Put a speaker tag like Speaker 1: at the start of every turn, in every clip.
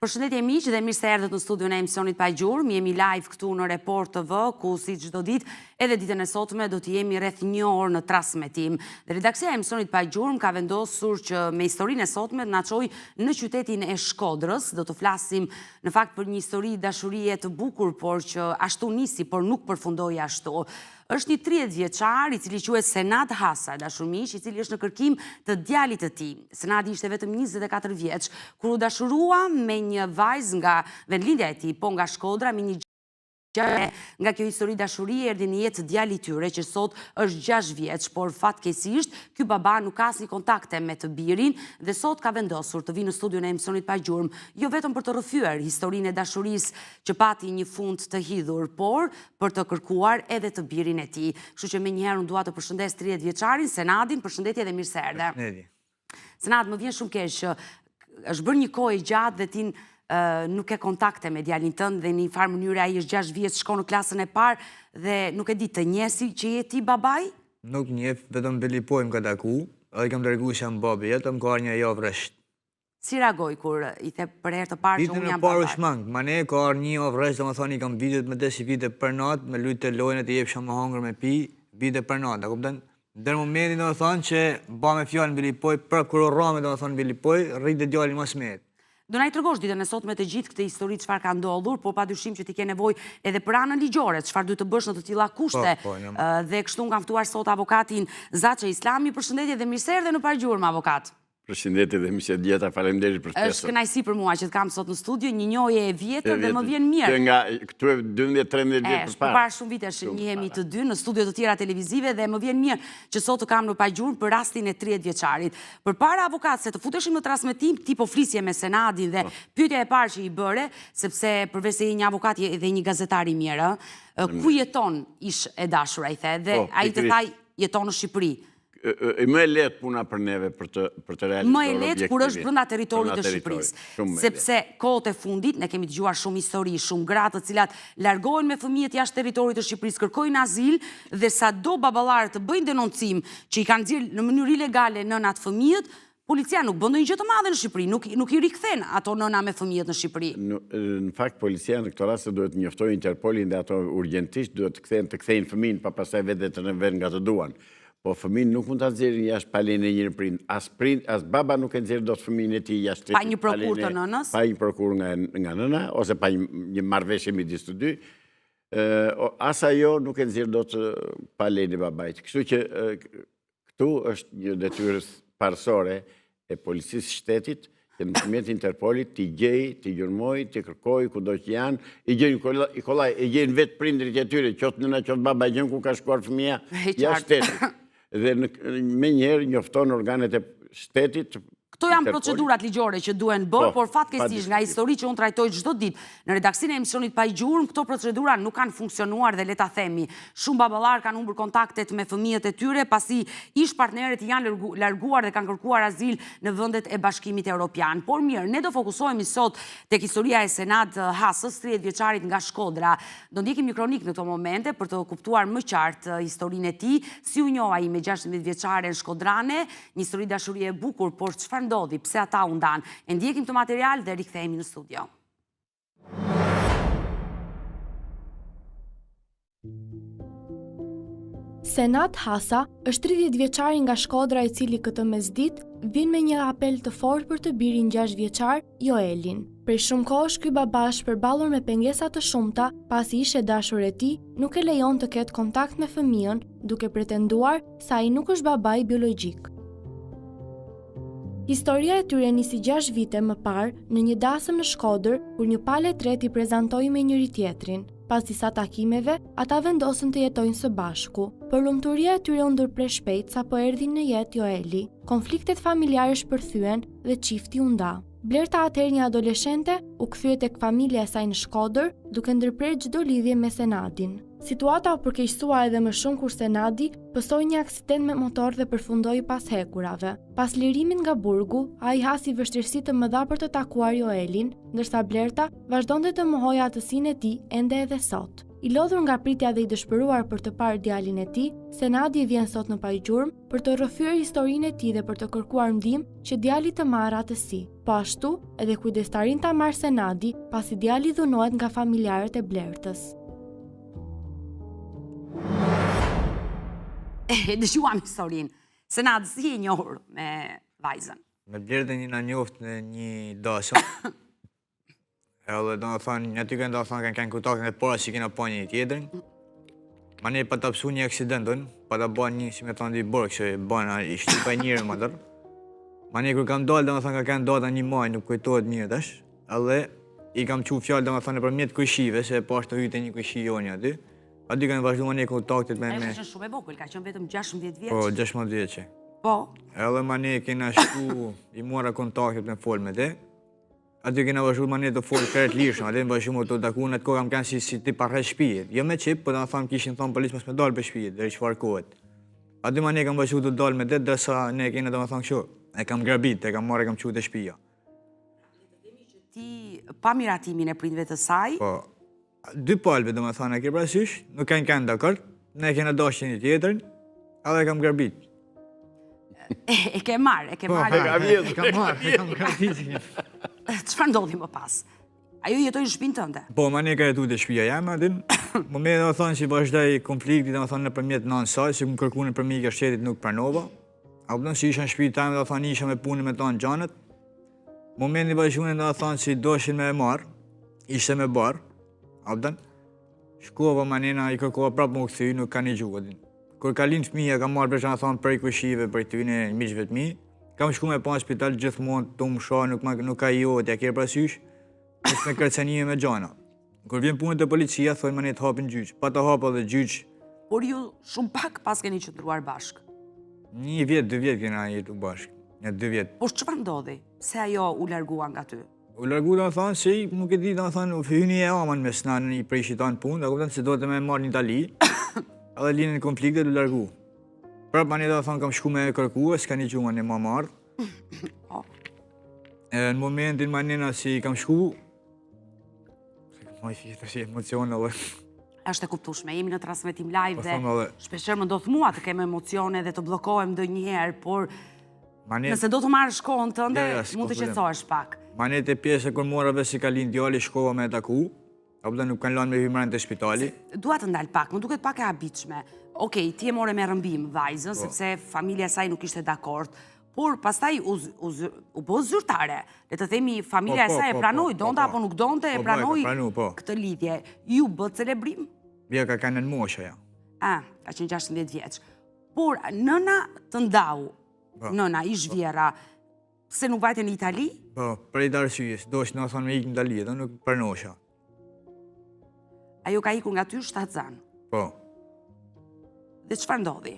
Speaker 1: Përshëndetje miq dhe mirë se erdhët në studion e emisionit Pa Gjurmë. Jemi live këtu në Report TV, ku si çdo ditë, edhe ditën e sotme do të jemi rreth një orë në transmetim. Dhe redaksia e emisionit Pa Gjurmë ka vendosur që me historinë e sotme të na çojë në qytetin e Shkodrës. Do të flasim në fakt për një histori dashurie të bukur, por që ashtu nisi, por nuk përfundoi ashtu. Është një 30 vjeçar i cili quhet Senad Hasa, dashur miq, i cili është në kërkim të djalit të tij. Senadi ishte vetëm 24 vjeç kur u dashurua me një vajzë nga vendlindja e tij, po nga Shkodra, me një nga kjo histori dashurie erdhi në jetë djali i tyre që sot është 6 vjeç, por fatkeqësisht ky baba nuk ka asnjë kontakte me të birin dhe sot ka vendosur të vijë në studion e emisionit Pa Gjurmë, jo vetëm për të rrëfyer historinë e dashurisë që pati një fund të hidhur, por për të kërkuar edhe të birin e tij. Kështu që menjëherë unë dua të përshëndes 30 vjeçarin, Senadin, përshëndetje dhe mirë se erdhe.
Speaker 2: Përshëndetje.
Speaker 1: Senad, më vjen shumë keq që është bërë një kohë e gjatë dhe ti nuk ke kontakte me djalin tënd dhe në një farë mënyre ai është 6 vjeç, shkon në klasën e parë dhe nuk e di të njeh si që je ti babai?
Speaker 2: Nuk njeh, vetëm Velipojë më ka taku, edhe i kam tregu që jam babi jet, më ka ardhë një javë rresht.
Speaker 1: Si reagoi kur i the për herë të parë që unë jam
Speaker 2: babai? Ditën e parë u shmang, manej ka ardhë një javë rresht, domethënë i kam vitet me desi vite për natë, me lujtë lojën e t'i jepsha me hangër me pi, vite për natë, a kupton? Deri momentin domethënë që bame fjalë në Velipojë, prapë kur u rrame domethënë në Velipojë, rrite djali mas meje.
Speaker 1: Do na i tregosh ditën e sotme të gjithë këtë histori çfarë ka ndodhur, por padyshim që ti ke nevojë edhe për anën ligjore, çfarë duhet të bësh në të tilla kushte.
Speaker 2: Po, po,
Speaker 1: dhe kështu unë kam ftuar sot avokatin Zaçe Islami, përshëndetje dhe mirë se erdhe në Pa Gjurmë avokat.
Speaker 3: Përshëndetje dhe mirë se ju gjeta, faleminderit për
Speaker 1: ftesën. Është kënaqësi për mua që të kam sot në studio, një njohje e vjetër dhe më vjen mirë.
Speaker 3: Që nga këtu e 12-13 vjet përpara.
Speaker 1: Përpara shumë vitesh njihemi të dy në studio të tjera televizive dhe më vjen mirë që sot të kam në Pa Gjurmë për rastin e 30 vjeçarit. Përpara avokat se të futeshim në transmetim, ti po flisje me Senadin dhe po. pyetja e parë që i bëre, sepse përveç se je një avokat je edhe një gazetar i mirë, ku jeton ish e dashura i the dhe po, ai të tha jeton në Shqipëri.
Speaker 3: E më e lehtë puna për neve për të për të realizuar
Speaker 1: Më e lehtë kur është brenda territorit të Shqipërisë. Sepse kohët e fundit ne kemi dëgjuar shumë histori, shumë gra të cilat largohen me fëmijët jashtë territorit të Shqipërisë, kërkojnë azil dhe sado baballarët të bëjnë denoncim që i kanë nxjerrë në mënyrë ilegale nënat fëmijët, policia nuk bën ndonjë gjë të madhe në Shqipëri, nuk nuk i rikthen ato nëna me fëmijët në Shqipëri.
Speaker 3: Në fakt policia në këto raste duhet të njoftojë Interpolin dhe ato urgjentisht duhet të kthehen të kthejnë fëmijën pa pastaj vetë dhe të venë nga të duan. Po fëmijën nuk mund ta nxjerrin jashtë pa lejen e njërit prind, as prind, as baba nuk e nxjerr dot fëmijën e tij jashtë
Speaker 1: Pa një prokurë të nënës?
Speaker 3: Pa një prokurë nga nga nëna ose pa një, një marrëveshje midis të dy. Ë as ajo nuk e nxjerr dot pa lejen e babait. Kështu që këtu është një detyrë parësore e policisë së shtetit që nëpërmjet Interpolit t'i gjejë, t'i gjurmojë, t'i kërkojë kudo që janë, i gjejnë kollaj, kollaj, i gjejnë vetë prindërit e tyre, qoftë nëna, qoftë baba, e gjejnë ku ka shkuar fëmija jashtë shtetit. Dhe në, menjëherë njofton organet e shtetit
Speaker 1: Këto janë procedurat ligjore që duhen bërë, po, por fatkeqësisht nga histori që unë trajtoj çdo ditë në redaksinë e emisionit Pa Gjurmë, këto procedura nuk kanë funksionuar dhe le ta themi. Shumë baballarë kanë humbur kontaktet me fëmijët e tyre, pasi ish partneret janë larguar dhe kanë kërkuar azil në vendet e Bashkimit Europian. Por mirë, ne do fokusohemi sot tek historia e Senad Hasës, 30 vjeçarit nga Shkodra. Do ndjekim një kronikë në këto momente për të kuptuar më qartë historinë e tij, si u njoh ai me 16 vjeçaren shkodrane, Një histori dashurie e bukur, por çfarë ndodhi, pse ata u ndanë? E ndjekim këtë material dhe rikthehemi në studio.
Speaker 4: Senad Hasa është 30 vjeçari nga Shkodra i cili këtë mesditë vjen me një apel të fortë për të birin 6 vjeçar, Joelin. Prej shumë kohësh ky baba është përballur me pengesa të shumta, pasi ish e dashura e tij nuk e lejon të ketë kontakt me fëmijën, duke pretenduar se ai nuk është babai biologjik. Historia e tyre nisi 6 vite më parë në një dasëm në Shkodër, kur një palë e tretë i prezantoi me njëri-tjetrin. Pas disa takimeve, ata vendosën të jetojnë së bashku. Por lumturia e tyre u ndërpre shpejt sapo erdhi në jetë Joeli. Konfliktet familjare shpërthyen dhe çifti u nda. Blerta atëherë një adoleshente u kthye tek familja e saj në Shkodër, duke ndërprerë çdo lidhje me Senadin. Situata u përkeqësua edhe më shumë kur Senadi pësoi një aksident me motor dhe përfundoi pas hekurave. Pas lirimit nga burgu, ai hasi vështirësi të mëdha për të takuar Joelin, ndërsa Blerta vazhdonte të mohojë atësinë e tij ende edhe sot. I lodhur nga pritja dhe i dëshpëruar për të parë djalin e tij, Senadi vjen sot në Pa Gjurmë për të rrëfyer historinë e tij dhe për të kërkuar ndihmë që djali të marrë atësi. Po ashtu, edhe kujdestarinë ta marrë Senadi, pasi djali dhunohet nga familjarët e Blertës.
Speaker 1: E dëgjuam historinë. Senad, si je njohur me vajzën?
Speaker 2: Me Blertën jena njoft në një dasëm. Edhe do me thonë, një aty kanë do me thonë, kanë kanë kontaktin e para që kena pa një tjetrin. Manej pata pësu një aksident unë, pata ba një, si me thonë, di borë, që bana, i shtypa njëri më tërë. Manej kur kam dalë, do me thonë, ka kanë data një maj, nuk kujtohet mirë tash. Edhe i kam çu fjalë, do me thonë, nëpërmjet kojshive, se e pashë tu hy te një kojshi joni aty. Aty kanë vazhdu manej kontaktet me...
Speaker 1: Ajo ka qenë shumë e vogël, ka qenë vetëm 16 vjeç.
Speaker 2: Po, 16 vjeç.
Speaker 1: Po.
Speaker 2: Edhe manej kena shku, i mora kontaktet me folë me te. Aty kena vazhdu manej të folë krejt lirshëm, aty në vazhdu më të taku, në atë kohë kam kanë si, si tip arrest shpije. Jo me çip, po do me thonë kishin thonë policë mos me dalë prej shpije, deri çfarë kohet. Aty manej kam vazhdu të dalë me det, derisa ne kena do me thonë kështu, e kam grabit, e kam marrë, e kam çu te shpija.
Speaker 1: Ti pa miratimin e prindve të saj?
Speaker 2: Po, dy palëve, do me thonë, e ke parasysh, nuk kanë kanë dakord, ne kena dashtë një tjetrin, edhe e kam grabit.
Speaker 1: E ke marrë, e ke
Speaker 2: po,
Speaker 1: marrë.
Speaker 2: E kam
Speaker 3: vjedhë,
Speaker 2: e kam marrë, e kam grabit.
Speaker 1: Çfarë ndodhi më pas? Ajo jetoi në shpinë tënde?
Speaker 2: Po, manej ka jetu te shpia jeme, a din. Më me do me thonë që vazhdoi konflikti, do me thonë nëpërmjet nënës saj, që më kërkun për me ikë shtetit nuk pranova. A kupton që isha në shpi teme, do me thonë isha me punë me tanë gjanët. Momenti vazhdun do me thonë që doshin me e marrë, ishte me barrë, a kupton? Shkova manena, i kërkova prapë me u kthy, nuk ka nigju, a din. Kur ka lind fëmija, kam marrë vesh do me thonë prej kojshive, prej tyne, miqve të mi, kam shku me pa në spital gjithmonë, tu më sha, nuk, ma, nuk ka jo, t'ja kërë parasysh, është me kërcënime me gjana. Kur vjen puna te policia, thojnë manej të hapin gjyq, pa të hapë edhe gjyq.
Speaker 1: Por ju shumë pak pas keni qëndruar bashkë?
Speaker 2: Një vjet, dy vjet kena jetu bashkë, një dy vjet.
Speaker 1: Por çfarë ndodhi? Pse ajo u largua nga ty?
Speaker 2: U largu do me thonë, se nuk e di do me thonë, u hyni e ama në mes në i prishi tanë punë, dhe kupton se do të me marrë në Itali, edhe lindën konfliktet u largu. Prapë manej do me thonë, kam shku me kërku, e s'ka nigju manej ma marrë.
Speaker 1: Po.
Speaker 2: E në momentin manena si kam shku, Moj fi, të shi emocione dhe.
Speaker 1: Është e kuptueshme, jemi në transmetim live
Speaker 2: po
Speaker 1: dhe shpeshherë më ndodh mua të kem emocione dhe të bllokohem ndonjëherë, por nëse do të marrësh kohën tënde, mund të qetësohesh pak.
Speaker 2: Manej te pjesa kur mora vesh si ka lind djali, shkova me e taku, apo dhe nuk kanë lanë me hy mrena te spitali.
Speaker 1: Dua të ndal pak, më duket pak e habitshme. Okej, ti e more me rrëmbim vajzën, po. sepse familja e saj nuk ishte dakord, Por pastaj u u bë zyrtare. Le të themi familja po, e po, saj e po, pranoi, donte apo nuk donte, e pranoi këtë lidhje. Ju bëtë celebrim?
Speaker 2: Jo, ka qenë në moshë ajo.
Speaker 1: Ah, ka qenë 16 vjeç. Por nëna të ndau. Nëna ish vjehrra. Pse nuk vajte në Itali?
Speaker 2: Po, për atë arsye, dosh do me thonë me ikë në Itali, dhe nuk pranosha.
Speaker 1: Ajo ka ikur nga ty shtatzënë.
Speaker 2: Po.
Speaker 1: Dhe çfarë ndodhi?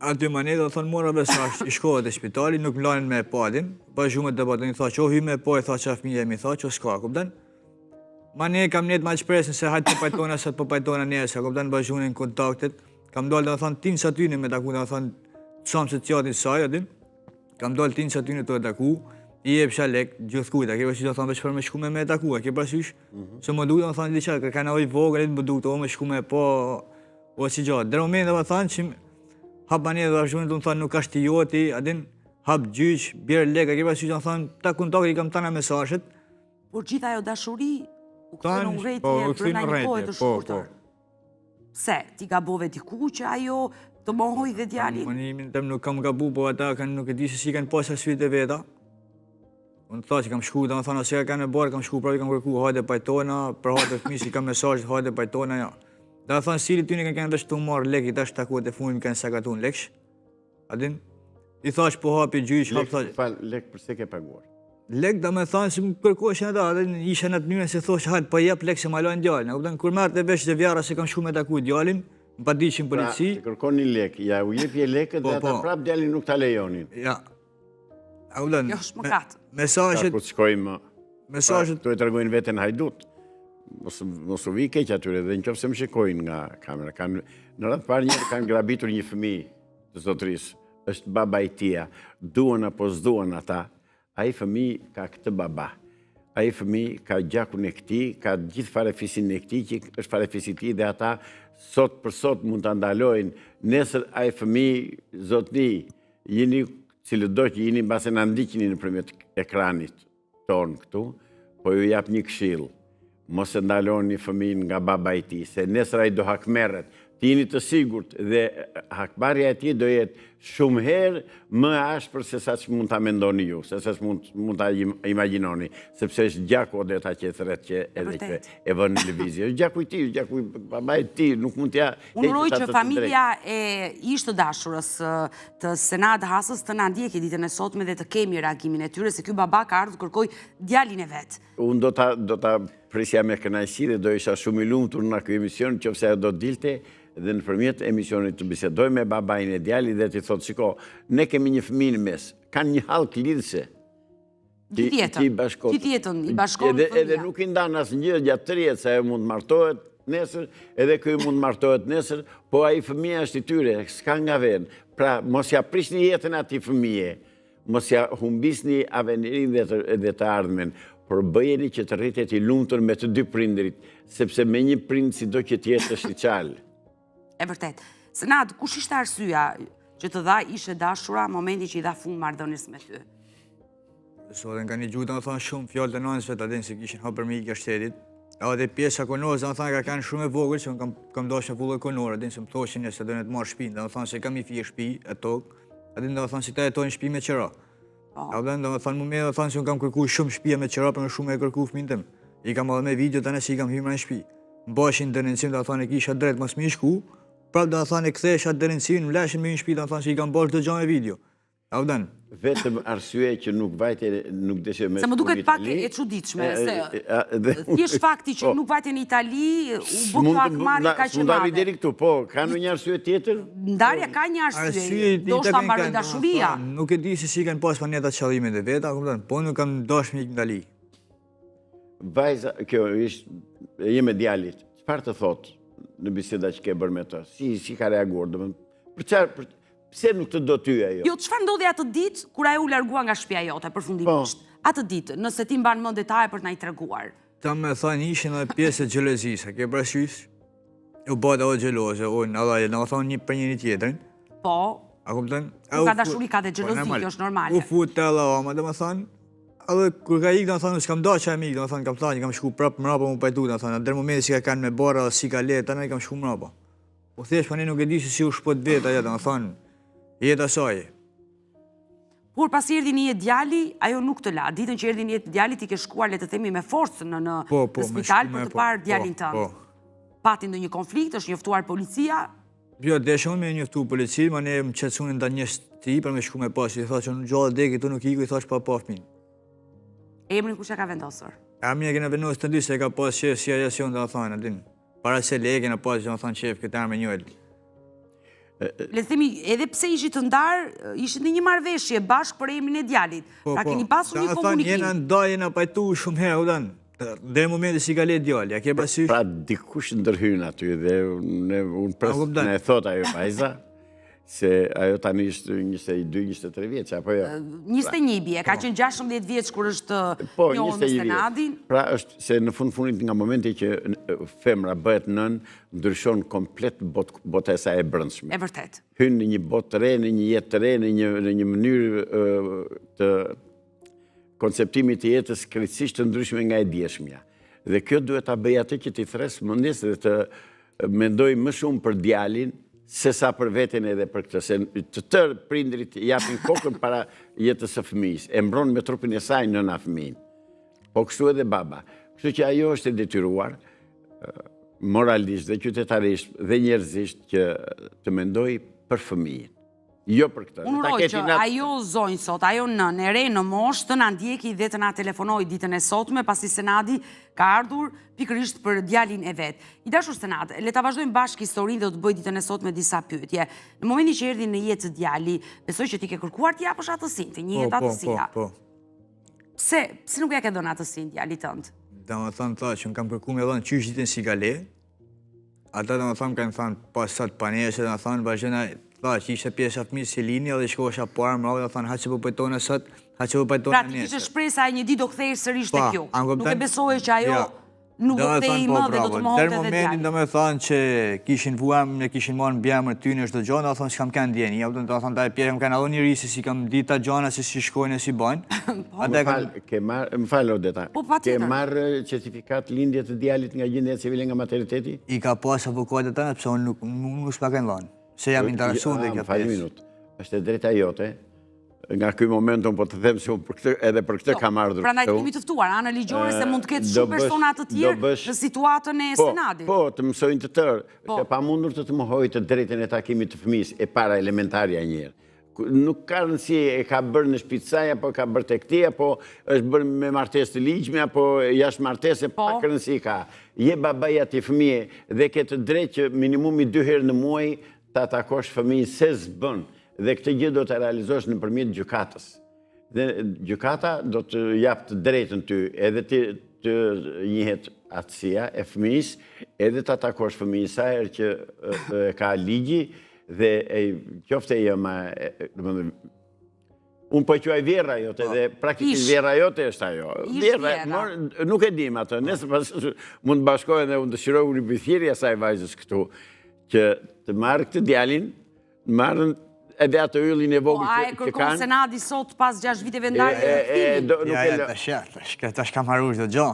Speaker 2: Aty manej do thonë mora vesh i shkova te spitali, nuk më lanë me e pa din, pa zhumë të debatë, i tha që o hy me e pa, i tha që fëmija mi tha që o s'ka, kupton? Manej kam net me shpresën se hajtë po pajtona, sot po pajtona nesër, kupton, vazhduan kontaktet, kam dalë do thonë tin sa tyne me taku, do thonë, qamë se t'jatin saj, a din, Kam dalë tin që aty të e taku, i jepsha lek, gjithkujt, a ke parasysh do thonë veç për me shku me me taku, a ke parasysh? Mm -hmm. Se më duhet, do thonë diçka, ka kanë oj vogël, më duhet o me shku me po, o si gjatë. Deri moment do thonë që hap manej dhe vazhdojnë do thonë nuk është i joti, a din hap gjyq, bjer lek, a ke parasysh do thonë ta kontakti i kam tana mesazhet.
Speaker 1: Por gjithë ajo dashuri u kthy në urrejtje po, brenda një kohe të po, shkurtër. Po. Pse, ti gabove diku që ajo të mohoi dhe
Speaker 2: djalin? Në mendimin tem nuk kam gabu, po ata kanë nuk e di se si kanë pas arsyet e veta. Unë tha që kam shku, do me thonë, asë kanë e bërë, kam shku, prapë kam kërku, hajde pajtona, për hajde fëmijë, i kam mesazhet, hajde pajtona, ja. Do me thonë, stili tyne kanë kanë veç tu marrë lekë, i tash takuat e fundit kanë sakatun leksh. A din? I thash po hapi gjyq,
Speaker 3: hap thash. Fal, lek përse ke paguar?
Speaker 2: Lek do me thonë se më kërkoshin ata, edhe isha në atë mënyrën se thosh hajt po jep lek se ma lajnë djalin. A kupton kur merrte vesh dhe vjehrra se kam shku me taku djalin, më paditshin
Speaker 3: pra,
Speaker 2: polici.
Speaker 3: Pra, kërkonin lek, ja u jepje lekët po, dhe ata po. prap djalin nuk ta lejonin.
Speaker 2: Ja. A kupton?
Speaker 1: Jo, është mëkat.
Speaker 2: Mesazhet.
Speaker 3: Ku të shkojmë?
Speaker 2: Mesazhet.
Speaker 3: Pra, e tregojnë veten hajdut. Mos mos u vi keq atyre dhe në qoftë se më shikojnë nga kamera, kanë në radhë parë njëherë kanë grabitur një fëmijë të zotërisë, është baba i tija, duan apo s'duan ata, ai fëmijë ka këtë baba. Ai fëmijë ka gjakun e këtij, ka gjithë farefisin e këtij, që është farefisi i tij dhe ata sot për sot mund ta ndalojnë. Nesër ai fëmijë, zotni, jini cilëdo që jini mbase na ndiqni nëpërmjet ekranit tonë këtu, po ju jap një këshillë. Mos e ndaloni fëmijën nga baba i tij, se nesër ai do hakmerret. Të jini të sigurt dhe hakmarrja e tij do jetë shumë herë më e ashpër se sa që mund ta mendoni ju, se sa që mund, mund ta imagjinoni, sepse është gjaku Odeta që e thërret që edhe që e vën në lëvizje. Është gjaku i tij, është gjaku i babait të tij, nuk mund t'ia
Speaker 1: Unë uroj që familja e ish të dashurës të Senad Hasës të na ndjekë ditën e sotme dhe të kemi reagimin e tyre, se ky baba ka ardhur të kërkojë djalin e vet.
Speaker 3: Unë do ta do ta prisja me kënaqësi dhe do isha shumë i lumtur nga ky emision, qoftë se ajo do dilte dhe nëpërmjet emisionit të bisedojë me babain e djalit dhe t'i thotë, shiko, ne kemi një fëmijë në mes, kanë një hallkë lidhëse.
Speaker 1: Gjithë jetën, i bashkon. Gjithë jetën, i bashkon
Speaker 3: edhe, edhe nuk i ndan asnjë gjatë tërë jetës, ajo mund të martohet nesër, edhe ky mund të martohet nesër, po ai fëmija është i tyre, s'ka nga vjen. Pra, mos ia prishni jetën atij fëmije. Mos ia humbisni avenirin dhe të, dhe të ardhmen, por bëjeni që të rritet i lumtur me të dy prindërit, sepse me një prind sido që të jetë është i
Speaker 1: çalë. E vërtetë. Senad, kush ishte arsyeja që të dha ish e dashura momentin që i dha fund marrëdhënies me
Speaker 2: ty? Sot nga një gjuhë, domethënë shumë fjalë të nënës vetë, a din se kishin hapër me ikë shtetit. Edhe dhe pjesa konores, domethënë, ka kanë shumë e vogël, që unë kam, kam dashë me fullu konor, a din se më thoshin se do të marrë shpinë, domethënë se kam i fije shpi e tokë, A din domethënë se ta jetojnë në shpi me qera. Po. A din domethënë mu me domethënë se unë kam kërku shumë shpia me qera për me shumë e kërku fëmin tim. I kam edhe me video tani se i kam hyrë në shpi. Më bajshin denoncim domethënë e kisha drejt mos me i shku. Prap domethënë e kthesha denoncimin, më leshin me në shpi domethënë se i kam bërë çdo gjë me video. A
Speaker 3: din. Vetëm arsye që nuk vajte, nuk deshe
Speaker 1: me Se më duket pak e çuditshme, se thjesht fakti që po. nuk vajte në Itali, u bë kjo hakmarrje kaq e madhe.
Speaker 3: S'mund të deri këtu, po, ka ndonjë arsye tjetër?
Speaker 1: Ndarja ka një arsye, ndoshta mbaroi dashuria.
Speaker 2: Nuk e di se si kanë pas pa njëta qëllimet e veta, kupton, po nuk kam dashur me ikë në Itali.
Speaker 3: Vajza, kjo ishte e ëma e djalit, çfarë të thotë në biseda që ke bërë me të? Si si ka reaguar, domethënë, për çfarë për pse nuk të do ty
Speaker 1: ajo? Jo, çfarë ndodhi atë ditë kur ajo u largua nga shtëpia jote përfundimisht? Po. Atë ditë, nëse ti mban mend detaje për të na i treguar.
Speaker 2: Ta me thënë ishin edhe pjesë e xhelozisë, a ke parasysh? U bëhet edhe xheloze, unë edhe ajo, domethënë një për njëri tjetrin.
Speaker 1: Po.
Speaker 2: A kupton?
Speaker 1: Ku ka dashuri ka dhe po, xhelozi, kjo është normale.
Speaker 2: U fut edhe ama, domethënë, edhe kur ka ikë, domethënë, s'kam dashur që me ikë, domethënë, kam thënë, kam shku prapë mrapa m'u pajtu, domethënë, deri momentin që ka kanë me barra dhe si ka le, tani kam shku mrapa. Po thjesht po ne nuk e di se si u shpët vetë ajo, domethënë, jeta saj.
Speaker 1: Por pasi erdhi në jetë djali, ajo nuk të la. Ditën që erdhi në jetë djali, ti ke shkuar, le të themi, me forcë në, në, po, po, në spital për të po, parë djalin po, tënd. Po. Pati ndonjë konflikt, është njoftuar policia?
Speaker 2: Jo, desha unë me njoftu policinë, ma ne më qetësunin nda njerëz të për me shku me pas, i thashë që në gjallë deki, tu nuk iku, i thashë pa pa fëmin.
Speaker 1: Emrin kush e ka vendosur?
Speaker 2: Emrin e kena vendosur të dy se e ka pas qejf si ajo si unë domethënë, a din. Para se le e kena pas, domethënë qejf këtë emër njëjtë.
Speaker 1: Le të themi, edhe pse ishit të ndarë, ishit në një marrëveshje bashkë për emrin e djalit. Po, pra po. keni pasur një komunikim.
Speaker 2: Jena nda, jena pajtu shumë herë, u dan. Deri momentin si ka le djali, a ke parasysh?
Speaker 3: Pra dikush ndërhyn aty dhe unë pres na e thotë ajo vajza. Se ajo tani është 22, 23 vjeç, apo jo?
Speaker 1: 21 i bie, ka po. qenë 16 vjeç kur është po, njohur me Senadin.
Speaker 3: Pra është se në fund fundit nga momenti që femra bëhet nënë, ndryshon komplet bot, bota e saj e brendshme.
Speaker 1: E vërtetë.
Speaker 3: Hyn në një botë të re, në një jetë të re, në një, në një mënyrë të konceptimit të jetës krejtësisht të ndryshme nga e djeshmja. Dhe kjo duhet ta bëjë atë që t'i thërrasë mendjes dhe të mendojë më shumë për djalin se sa për veten edhe për këtë, se të tërë prindërit japin kokën para jetës së fëmijës, e mbron me trupin e saj nëna fëmijën. Po kështu edhe baba. Kështu që ajo është e detyruar moralisht dhe qytetarisht dhe njerëzisht që të mendojë për fëmijën. Jo për
Speaker 1: këtë. Unë uroj që ajo zonjë sot, ajo nënë e re në moshë të na ndjeki dhe të na telefonojë ditën e sotme, pasi Senadi ka ardhur pikërisht për djalin e vet. I dashur Senad, le ta vazhdojmë bashkë historinë dhe do të bëj ditën e sotme disa pyetje. Në momentin që erdhi në jetë djali, besoj që ti ke kërkuar t'i japësh atësinë, të njihet po, po, atësia. Po, po. Pse, pse nuk ia ke dhënë atësinë djalit
Speaker 2: tënd? Domethënë tha që unë kam kërku me dhënë qysh ditën si ka le, Ata domethënë kanë thënë pas sot pa nesër, domethënë vazhdojnë. Tha, që ishte pjesa fëmijës si lini edhe shkosha para mrapa dhe thonë, ha që po pajtohna sot, ha që po pajtohna
Speaker 1: nesër. Pra, ti kishe shpresa e një ditë do kthehej sërish te kjo. Nuk e besoje që ajo nuk do kthehej po, më dhe do të mohonte
Speaker 2: edhe djalin. Deri momentin do me thonë që kishin vuar, me kishin marrë mbiemër ty në çdo gjë, do thonë s'kam kanë dijeni. Ja, do thonë ta e pjerë kam kanë edhe njëri se si kam ditë gjana se si shkojnë e si bajnë.
Speaker 3: Po. Më fal, ke marrë, më fal Odeta. Po Ke marrë certifikat lindje të djalit nga gjendja civile nga materniteti?
Speaker 2: I ka pas avokatët tana, pse unë nuk nuk s'ma kanë dhënë. Se jam interesuar
Speaker 3: në kjo pjesë. Minut. Është e drejta jote. Nga ky moment unë po të them se unë për këtë edhe për këtë po, kam ardhur.
Speaker 1: Prandaj të kemi të ftuar, anë ligjore se mund të ketë shumë persona të tjerë në situatën e
Speaker 3: po, Senadit. Po, të mësojnë të tërë. Po. Është e pamundur të të mohojë të drejtën e takimit të fëmijës e para elementarja një herë. Nuk ka rëndësi e ka bërë në shtëpi të saj apo e ka bërë tek ti apo është bërë me martesë të ligjshme apo jashtë martese, po. pak rëndësi ka. Je babai i atij fëmije dhe ke të drejtë që minimumi dy herë në muaj ta takosh fëmijën se s'bën dhe këtë gjë do ta realizosh nëpërmjet gjykatës. Dhe gjykata do të japë të drejtën ty edhe ti të njihet atësia e fëmijës, edhe ta takosh fëmijën sa herë që e ka ligji Dhe e, qoftë e jëma, domethënë, unë po e quaj vjehrra jote po. dhe praktikisht vjehrra jote është ajo. Vjehrra, nuk e dim atë, nëse pas mund të bashkohen dhe unë dëshiroj unë i bëj thirrje asaj vajzës këtu, që të marrë këtë djalin, të marrë edhe atë yllin e po, vogël që kanë.
Speaker 1: Po, a e kërkon Senadi sot pas 6 viteve ndarje
Speaker 2: e kthimin? Ja, ja, tash, ja, tash, tash kam harru çdo gjë.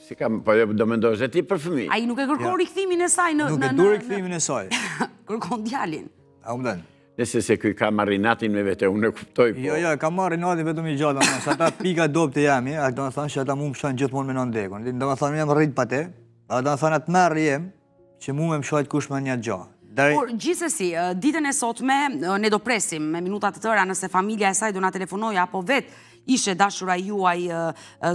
Speaker 3: Si kam, po jo, do mendosh dhe ti për
Speaker 1: fëmijë. Ai nuk e kërkon rikthimin e saj
Speaker 2: në... Nuk e du rikthimin e saj.
Speaker 1: Kërkon djalin.
Speaker 2: A u mden?
Speaker 3: Nëse se ky ka marrë inatin me vete, unë e kuptoj,
Speaker 2: po... Jo, jo, ka marrë inatin vetëm i gjatë, se ata pika dobët e jemi, a do të thonë që ata mu më shanë gjithmonë me nënë dekun. Do të thonë, jam rritë pa te, a do të thonë atë marrë jem, që mu me më shajtë kush me një gjo.
Speaker 1: Por, gjithsesi, ditën e sotme, ne do presim me minuta të tëra nëse familja e saj do na telefonojë apo vetë ish e dashura juaj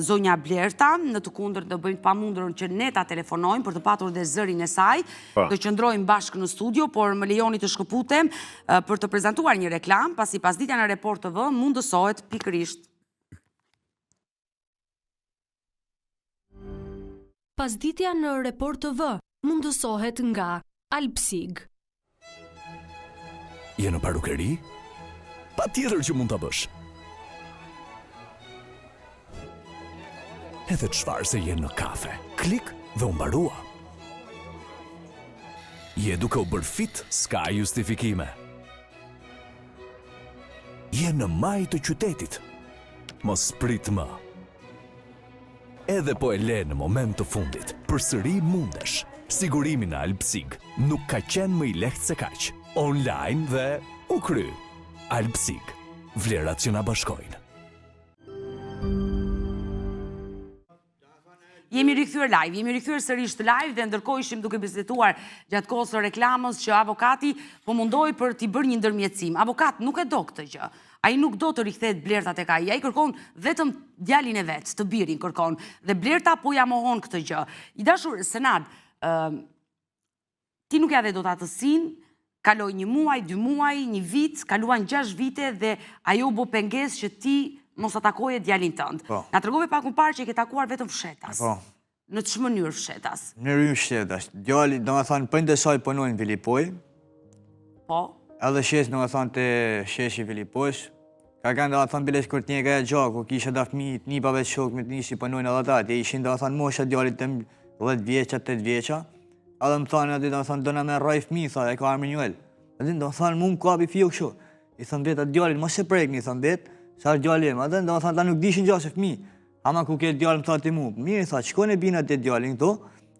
Speaker 1: zonja Blerta, në të kundërt do bëjmë të pamundurën që ne ta telefonojmë për të patur dhe zërin e saj, po. do qëndrojmë bashkë në studio, por më lejoni të shkëputem për të prezantuar një reklamë, pasi pasditja në Report TV mundësohet pikërisht
Speaker 5: Pasditja në Report TV mundësohet nga Albsig.
Speaker 6: Je në parukeri? Patjetër që mund ta bësh. Edhe çfarë se je në kafe. Klik dhe u mbarua. Je duke u bërë fit, s'ka justifikime. Je në majë të qytetit. Mos prit më. Edhe po e le në moment të fundit, përsëri mundesh. Sigurimi në Albsig nuk ka qenë më i lehtë se kaq. Online dhe u kry. Albsig, vlerat që na bashkojnë.
Speaker 1: Jemi rikthyer live, jemi rikthyer sërish live dhe ndërkohë ishim duke biseduar gjatë kohës së reklamës që avokati po mundohej për t'i bërë një ndërmjetësim. Avokat nuk e do këtë gjë. Ai nuk do të rikthehet Blerta tek ai, ai kërkon vetëm djalin e vet, të birin kërkon dhe Blerta po ia mohon këtë gjë. I dashur Senad, ë ti nuk ia dhe dot atësinë, kaloi një muaj, dy muaj, një vit, kaluan 6 vite dhe ajo u bë pengesë që ti mos ta takoje djalin tënd. Po. Na tregove pak më parë që e ke takuar vetëm fshehtas. Po. Në ç'mënyrë
Speaker 2: fshehtas? Në mënyrë fshehtas. Djali, domethënë, prindët e saj punojnë në Velipojë.
Speaker 1: Po.
Speaker 2: Edhe shesh, domethënë, te sheshi i Velipojës. Ka kanë, domethënë, biles kur të njeka e gjaku, kisha da fmi, të nipave të shokë me të nisi punojnë edhe ata, atje ishin, domethënë, mosha djalit tem 10 vjeça, 8 vjeça. Edhe më thanë, aty, domethënë, do na me rrah fmi, tha, e ka emrin Juel. Edhe, domethënë, mu më kapi fiu kështu. I thom vetë, atë djalin, mos e prekni, i thom vetë, sa është djali im. Edhe, domethënë, ata nuk dishin gja se fmi. Ama ku ke djalë më tha ti mu, mirë i tha, shkojnë e bina të djalin këtu,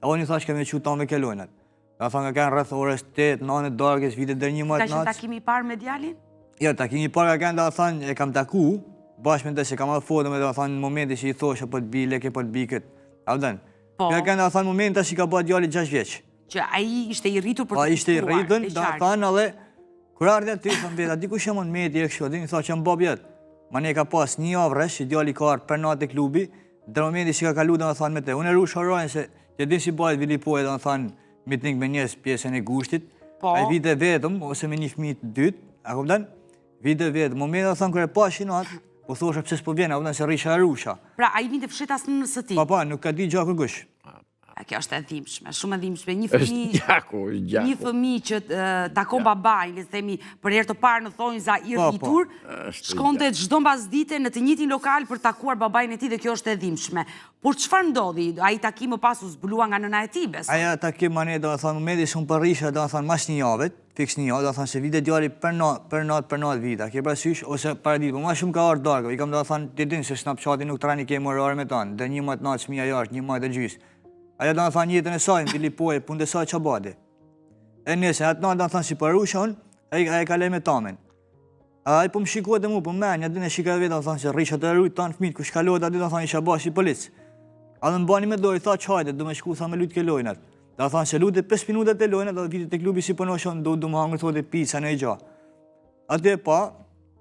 Speaker 2: e unë i thash kam me çu ta me kelojnat. Dhe tha nga kanë rreth orës 8, 9 e darkës, vite deri një
Speaker 1: Ka qenë takimi i parë me djalin?
Speaker 2: Jo, takimi i parë ka qenë, do thonë, e kam taku, bashkë me të se kam atë foto me do thonë në momentin që i thosha po të bi leke po të bi këtë. A vden? Po. Ka qenë do thonë momenti që ka bërë djali 6
Speaker 1: vjeç. Që ai ishte i rritur
Speaker 2: për po, të ishte i rritur, do thonë edhe kur ardhi aty thon vetë, di kush jam unë meti e kështu, di tha që jam babë jet. Ma ne ka pas një javë rresh që djali ka ardhur për natë te klubi, deri momenti që ka kalu do thonë me të. Unë e rusha rojnë se ti di si bëhet Velipojë do thonë miting me njerëz pjesën e gushtit. Po. Ai vite vetëm ose me një fëmijë të dytë, a kupton? Vite vetëm, momentin do thonë kur e pashin atë, po thosha pse s'po vjen, a kupton se rrisha e rusha.
Speaker 1: Pra ai vinte fshehtas nënës së
Speaker 2: tij. Po po, nuk ka di gjë kërkush.
Speaker 1: Kjo është e dhimbshme, shumë e dhimbshme. Një fëmijë,
Speaker 3: gjaku, gjaku.
Speaker 1: Një fëmijë që takon babain, le të themi, për herë të parë në thonjza i po, po. rritur, shkonte çdo mbasdite në të njëjtin lokal për takuar babain e tij dhe kjo është e dhimbshme. Por çfarë ndodhi? Ai takim më pas u zbulua nga nëna e tij,
Speaker 2: besoj. Ai takim më ne, domethënë, momenti shumë po rrisha, domethënë, mas një jave, fiks një javë, domethënë, se vite djali për natë, për natë, për natë vita, ke parasysh, ose para ditë, po ma shumë ka ardhë darkë, i kam domethënë, ti din se Snapchati nuk të rani ke orare me tanë, dhe një matë natë, fëmija jashtë, një matë e gjysë. Ajo domethënë jetën e saj, në Velipojë, punët e saj që bade. E nëse, atë natë domethënë si parusha unë, ai e kalej me tamen. Ai po më shikojte mu, po më një ditë e shikoj vetë, domethënë se rrisha të rujt tanë fëmijët, kush kalohet aty domethënë isha ba si polic. A dhe më bani me dorë, i tha hajde, do me shku tha me lut ke lojnat. Domethënë se lute 5 minuta te lojnat, dhe vite te klubi si punoshon, do do më hangër thotë pizza në i gja. Aty e pa,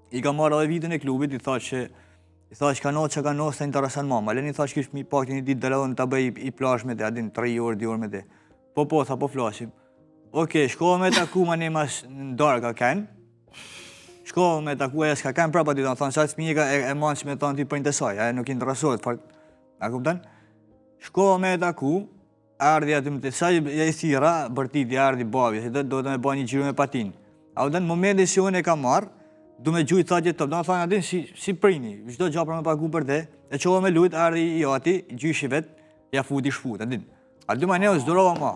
Speaker 2: i ka marrë edhe vitën e klubit, i tha që I thash ka natë që ka natë s'të intereson ma, ma leni thash kish mi pak një ditë dhe unë ta bëj i plash me te, a din 3 orë, 2 orë me te. Po, po, tha po flasim. Oke, shkova me taku ma një mas në darkë ka ken, shkova me taku e s'ka ken prapa ti, do thonë, sa të fëmijë ka e, e manë që me thonë ti për të saj, e nuk interesohet, fort, a kupton? Shkova me taku, Ardhi aty më të sa i i thirra, bërtiti, ardhi babi, se do do të me ba një xhiro me patinë. A u në momentin si unë e kam marr, du me gjujt tha top, do të thonë aty si si prini, çdo gjë për me pagu për te. E çova me lujt, ardhi i ati, gjyshi vet, ja futi shput, a din. Aty ma neu s'durova ma.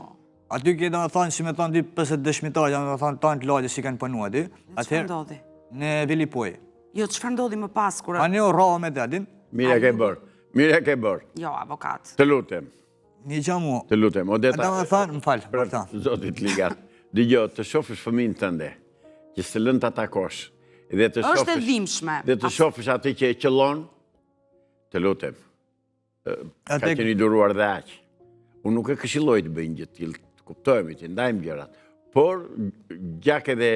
Speaker 2: Aty ke do të thonë si me thonë di 50 dëshmitarë, janë do të thonë tanë të lagjes si kanë punu aty.
Speaker 1: Atëherë ndodhi?
Speaker 2: Në Velipojë.
Speaker 1: Jo, çfarë ndodhi më pas
Speaker 2: kur Ma neu rrova me te, a din?
Speaker 3: Mirë e ke bërë. Mirë e ke bërë.
Speaker 1: Jo, avokat.
Speaker 3: Të lutem.
Speaker 2: Një gjë
Speaker 3: mu. Të lutem,
Speaker 2: Odeta. A do me thënë, më fal,
Speaker 3: për ta. Zotit ligat. Dëgjo, të shofësh fëmijën tënde, që s'të lënë ta takosh, dhe të
Speaker 1: shofësh... Është e dhimbshme.
Speaker 3: Dhe të shofësh atë që e qëllon, të lutem. Ka qenë i duruar dhe aq. Unë nuk e këshilloj të bëjnë gjë të tillë, të kuptojmë, të ndajmë gjërat. Por, gjak edhe,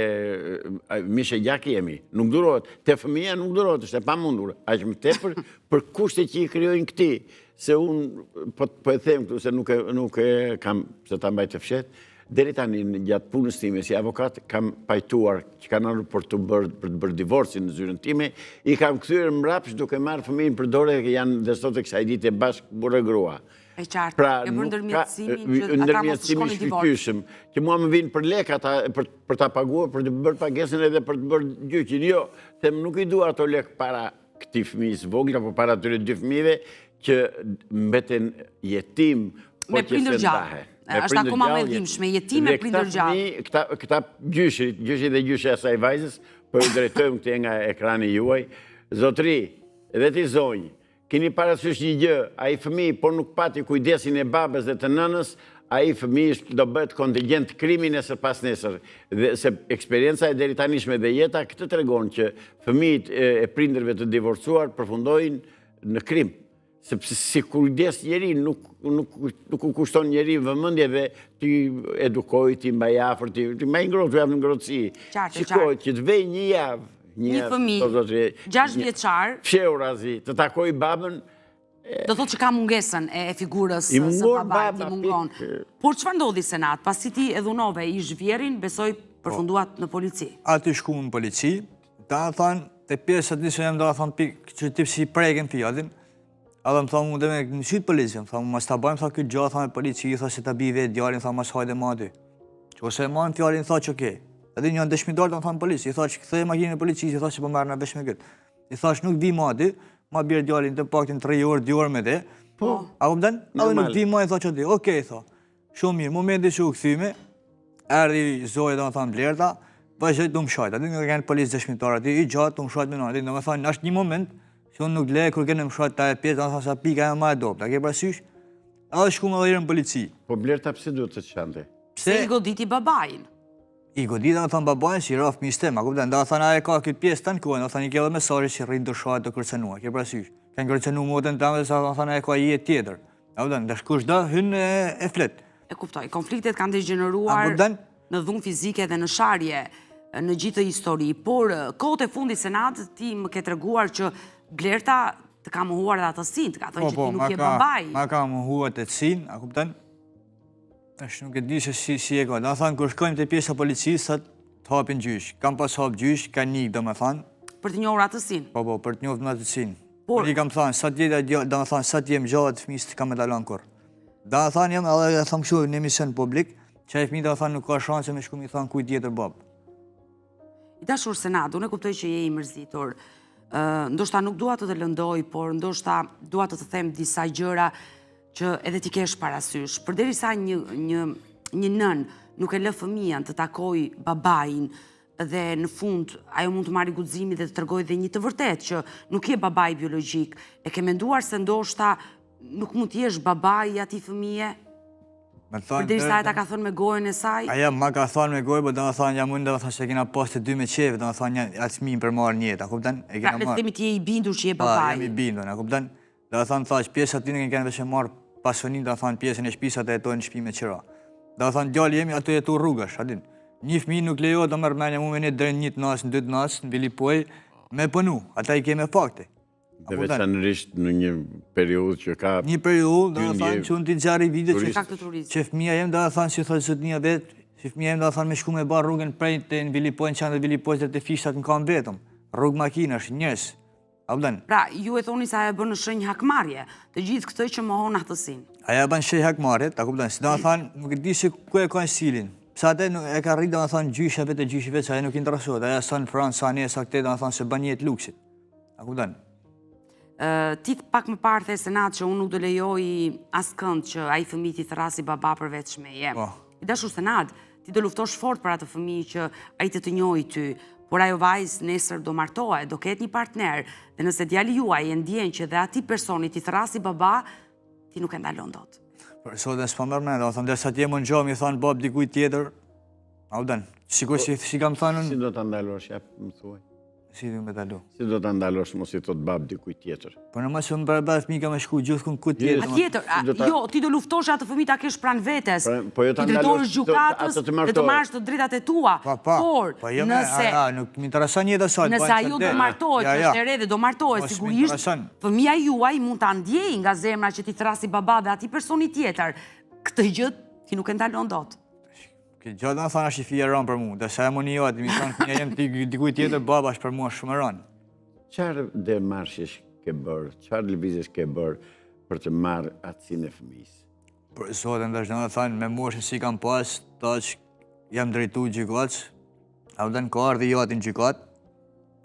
Speaker 3: mish e gjak jemi, nuk durohet. Te fëmija nuk durohet, është e pamundur. Aq më tepër për kushte që i krijojnë këtij, se unë, po, po e them këtu, se nuk e, nuk e kam, se ta mbaj të fshehtë, deri tani gjatë punës time si avokat, kam pajtuar që kanë ardhur për të bërë, për të bërë divorcin në zyrën time, i kam kthyer mbrapsht duke marrë fëmijën për dore, janë dhe sot e kësaj dite bashkë burrë grua.
Speaker 1: E qartë, pra, e bërë ndërmjetësimin që ata mos të shkonin
Speaker 3: divorc. Që mua më vinë për lek ata, për, për ta paguar, për të bërë pagesën edhe për të bërë gjyqin. Jo, them nuk i dua ato lek para këtij fëmijës vogël apo para atyre dy fëmijëve që mbeten jetim
Speaker 1: po me prindër gjallë. Është akoma më e dhimbshme, jetim me prindër
Speaker 3: gjallë. Këta këta gjyshit, gjyshi dhe gjyshja e asaj vajzës, po ju drejtojmë këtë nga ekrani juaj. Zotri, dhe ti zonjë, Kini parasysh një gjë, ai fëmijë po nuk pati kujdesin e babës dhe të nënës, ai fëmijë do bëhet kontingjent krimi nesër pasnesër. Dhe se eksperienca e deritanishme dhe jeta këtë tregon që fëmijët e prindërve të divorcuar përfundojnë në krim. Sepse s'i kujdes njeri, nuk, nuk, nuk u kushton njeri vëmendje dhe t'i edukojë, t'i mbajë afër, t'i mbajë ngrohtë, t'u japë ngrohtësi. Shiko, që të vejë një javë,
Speaker 1: Një fëmijë, 6 vjeçar.
Speaker 3: Fshehurazi, të takojë babën.
Speaker 1: Do thotë që ka mungesën e figurës së babait, i mungon. Por çfarë ndodhi Senat? Pasi ti e dhunove ish vjehrrin, besoj përfunduat në polici.
Speaker 2: Aty shku në polici, do me thonë, te pjesa të nisë jam do me thonë, pikë, që tip si preken fjatin, edhe më thonë, mu dhe me në sytë polici, më thonë, mos ta bëjmë, tha këtë gjë, tha me polici, tha se ta bi vetë djalin, tha mos hajde ma aty. Që ose e marrë fjalën, tha që ke. Edhe një dëshmitar do me thonë polici, i tha që kthej makinën e policisë, i tha që po merrna vesh me këtë. I thash nuk vi më aty, ma bjer djalin të paktën 3 orë, 2 orë me te. Po. A kupton? Edhe nuk vi më, i tha që aty. Okej, tha. Shumë mirë, momenti që u kthyme, erdhi Zoja do me thonë Blerta, vazhdoi të më shajt. Aty nuk e kanë policë dëshmitar aty, i gjatë të më shajt me natë. Do me thonë, është një moment që unë nuk le kur kene më shajt ta e pjesë, do me thonë sa pika e më e dobët. A ke parasysh? Edhe shkum edhe herë në polici.
Speaker 3: Po Blerta pse duhet të shante?
Speaker 1: Pse i goditi babain?
Speaker 2: I goditi do me thonë babain si ra fëmijës tem, a kupton? Do me thonë ajo ka këtë pjesë tanë kohën, do me thonë i ke edhe mesazhe që rrinë të shajt të kërcënua, ke parasysh? Kanë kërcënu motrën teme dhe sa do me thonë ajo ka jetë tjetër. A kupton? Dhe kush do hyn e, e
Speaker 1: flet. E kuptoj, konfliktet kanë degjeneruar në dhunë fizike dhe në sharje në gjithë histori, por kohët e fundit Senad ti më ke treguar që Blerta të ka mohuar dhe atësinë, të ka thënë po, që ti po, nuk je babai.
Speaker 2: Ma ka mohuar atësinë, a kupton? Tash nuk e di se si, si e ka. Do me thonë, kur shkojmë te pjesa policisë, të hapin gjyq. Kam pas hap gjyq, ka një, do me
Speaker 1: thonë. Për të njohur atësinë?
Speaker 2: Po, po, për të njohur atësinë. Por... I kam thonë, sa t'jetë, do me thonë, sa t'jem gjallë, atë fëmijë s'të kam me ta lanë kurrë. Domethanë jam edhe e thom kështu në emision publik, që ai fëmijë domethanë nuk ka shanse me shku me i thanë kujt tjetër babë.
Speaker 1: I dashur Senad, unë e kuptoj që je i mërzitur. Ndoshta nuk dua të të lëndoj, por ndoshta dua të të them disa gjëra që edhe t'i kesh parasysh. Përderisa një një një nënë nuk e lë fëmijën të takojë babain dhe në fund ajo mund të marrë guximin dhe të tregojë dhe një të vërtetë që nuk je babai biologjik. E ke menduar se ndoshta Nuk mund të jesh babai i atij fëmije?
Speaker 2: Me thonë...
Speaker 1: Përderisa e ta ka thënë me gojën e saj?
Speaker 2: Ajo ma ka thënë me gojë, po domethanë, jam unë domethanë se kena pas të dy me qejf, domethanë, atë fëmijën për marrë n'jetë, a kupton?
Speaker 1: E kena pra, marrë. Pra, ti je i bindur që je po, babai.
Speaker 2: jam i bindur, a kupton? Domethanë, thash, pjesa aty në kenë veç e marrë pasuninë, domethanë, pjesën e shpisë, atë jetojnë në shpi me qira. Domethanë, djali jem aty jetu rrugësh, a din. Një fëmijë nuk lejohet, do merr menja mu me një deri një të natës, në dy të natës, në Velipojë, me punu, ata i keme fakte.
Speaker 3: Dhe veçanërisht në një periudhë që ka...
Speaker 2: Një periudhë, domethanë, që unë t'i gjarri vide që, që fëmija jem, domethanë, si thotë zotnia vetë, si fëmija jem, domethanë, me shku me ba rrugën prej te në Velipojë, në qendër të Velipojës dhe te Fishtat në kamë vetëm. Rrugë makinash, njerëz. A kupton?
Speaker 1: Pra, ju e thoni se ajo e bën në shenjë hakmarrje, të gjithë këtë që mohon atësinë.
Speaker 2: Ajo e bën shenjë hakmarrje, ta kupton, si domethanë, nuk e di se ku e kanë stilin. Pse atë e ka rritë, domethanë, gjysha vetë e gjyshi vetë, se ajo nuk interesohet, ajo sa në Francë, sa ne, sa këte, domethanë, se bën jetë luksit. A kupton?
Speaker 1: Ti pak më parë the Senad që unë nuk do lejoj askënd që ai fëmijë t'i thërrasi baba përveç meje. Po. I dashur Senad, ti do luftosh fort për atë fëmijë që ai të të njohë ty, por ajo vajzë nesër do martohet, do ketë një partner, dhe nëse djali juaj e ndjen që dhe atij personi t'i thërrasi baba, ti nuk e ndalon
Speaker 2: dot. Për sot e s'po merr mend, domethanë, derisa të jem unë gjallë, m'i thanë babë dikujt tjetër, a kupton, sikur si, si kam thanë
Speaker 3: Si do ta ndalosh, ja më thuaj.
Speaker 2: Si do me ndalu?
Speaker 3: Si do ta ndalosh mos i thot babë dikujt tjetër?
Speaker 2: Po në mos më bërë bërë fëmijë ka me shku gjithkund ku
Speaker 1: tjetër. A tjetër, jo, ti do luftosh atë fëmijë ta kesh pranë vetes.
Speaker 3: Pra, po jo ta ndalosh
Speaker 1: gjykatës dhe të marrësh të drejtat e tua.
Speaker 2: Po, po.
Speaker 1: Por,
Speaker 2: po, jo, nëse nuk më intereson jeta saj.
Speaker 1: Nëse ajo do martohet, që është e re dhe do martohet, sigurisht fëmija juaj mund ta ndjejë nga zemra që t'i thërrasi baba dhe atij personi tjetër. Këtë gjë ti nuk e ndalon dot.
Speaker 2: Kjo gjë domethanë është një fije e rëndë për mu, dhe sa e më një jotë, mi thonë fëmija jem ti dikuj tjetër, baba është për mua shumë e
Speaker 3: rëndë. Çfarë demarshesh ke bërë, çfarë lëvizjesh ke bërë për të marrë atësinë e
Speaker 2: fëmijës? Për zotin dhe domethanë, me moshën si kam pas, tash jam drejtu gjykatës, a dhe në ka ardhë i jati në gjykatë,